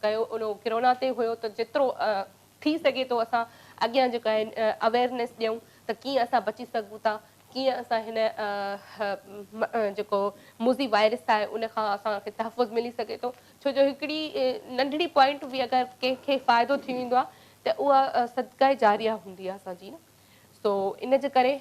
A: ڪيو ان ڪرونا تي هيو ته جيترو ٿي سگهي ٿو اسان اڳيان جيڪو آهي اويرنيس ڏيون ته ڪيئن اسان بچي سگهون ٿا ڪيئن اسان هن جيڪو موذي وائرس آهي ان کان اسان کي تحفظ ملي سگهي ٿو ڇو جو هڪڙي ننڍڙي پوائنٽ به اگر ڪنهن کي فائدو ٿي ويندو آهي ته اها صدقه جاريه هوندي آهي اسان جي نه سو ان جي ڪري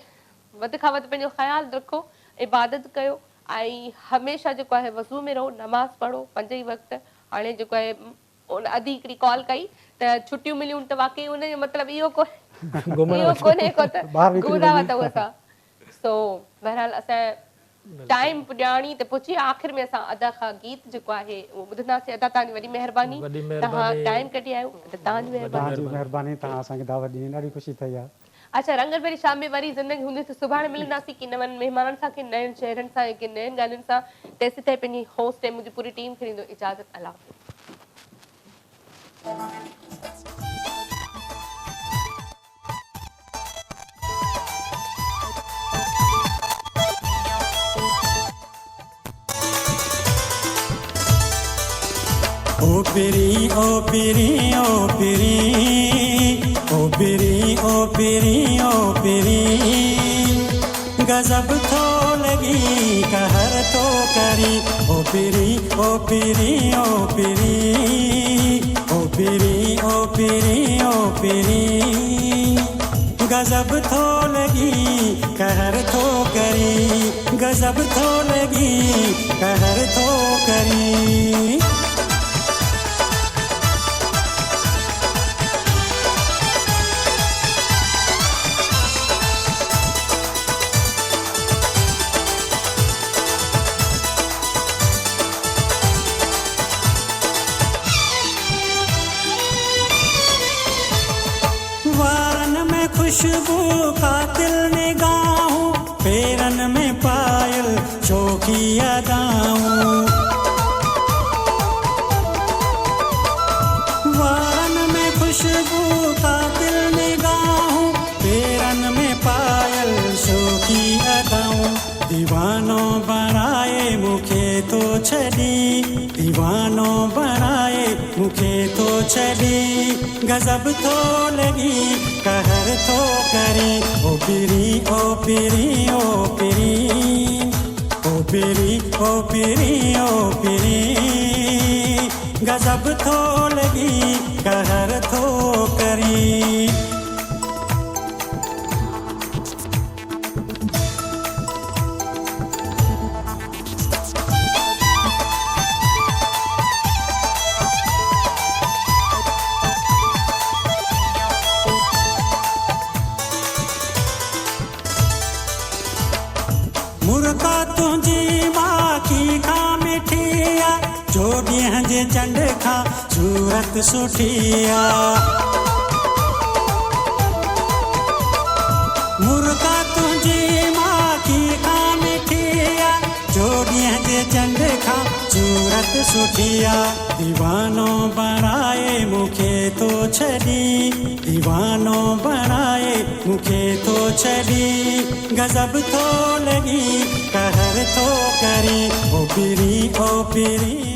A: وڌ کان وڌ پنهنجو خيال رکو عبادت ڪيو ۽ هميشه جيڪو آهي وضو ۾ رهو نماز پڙهو پنج ئي وقت هاڻي جيڪو آهي ان ادي هڪڙي ڪال ڪئي ته ڇٽيون مليون ته واقعي ان جو مطلب اهو اهو ڪونهي ڪو ته گهمندا وتون اسان سو بهرحال اسان ٽائيم پڄاڻي تي پهچي آخر ۾ اسان ادا کان گيت جيڪو آهي اهو ٻڌنداسين ادا توهان جي وڏي مهرباني توهان ٽائيم ڪڍي آيو ادا توهان جي مهرباني.
E: توهان جي مهرباني توهان اسان کي دعوت ڏني ڏاڍي خوشي ٿي آ.
A: اڇا رنگن ڀري شام ۾ وري زندگي هوندي ته سڀاڻي ملنداسين ڪي نون مهمانن سان ڪي نين چهرن سان ۽ ڪي نين ڳالهين سان تيسيتائين پنهنجي هوسٽ ۽ منهنجي پوري ٽيم کي ڏيندو اجازت الله حافظ.
E: او پرين او پرين او پرين او پرين او پرين او پرين غضب ٿو لڳي قهر ٿو ڪرين او پرين او پرين او پرين او پرين او پرين او پرين غضب ٿو لڳي قهر ٿو ڪرين غضب ٿو لڳي قهر ٿو ڪرين. وارن ۾ خوشبو قاتل نگاهون پيرن ۾ پايل شوخي ادائون. وارن ۾ خوشبو قاتل نگاهون پيرن ۾ پايل شوخي ادائون. ديوانو بڻائي مون کي ٿو ڇڏي ديوانو بڻائي مون کي ٿو ڇڏي غضب ٿو لڳي قهر ٿو ڪرين او پرين او پرين او پرين او پرين او پرين او پرين غضب ٿو لڳي قهر ٿو ڪرين. مرڪ تنهنجي ماکي کان مٺي آ، چوڏهينء جي چنڊ کان صورت سٺي آ. مرڪ تنهنجي ماکي کان مٺي آ، چوڏهينء جي چنڊ کان صورت سٺي آ. ديوانو بڻائي مون کي ٿو ڇڏي، ديوانو بڻائي مون کي ٿو ڇڏي، غضب ٿو لڳي قهر ٿو ڪرين، او پرين او پرين.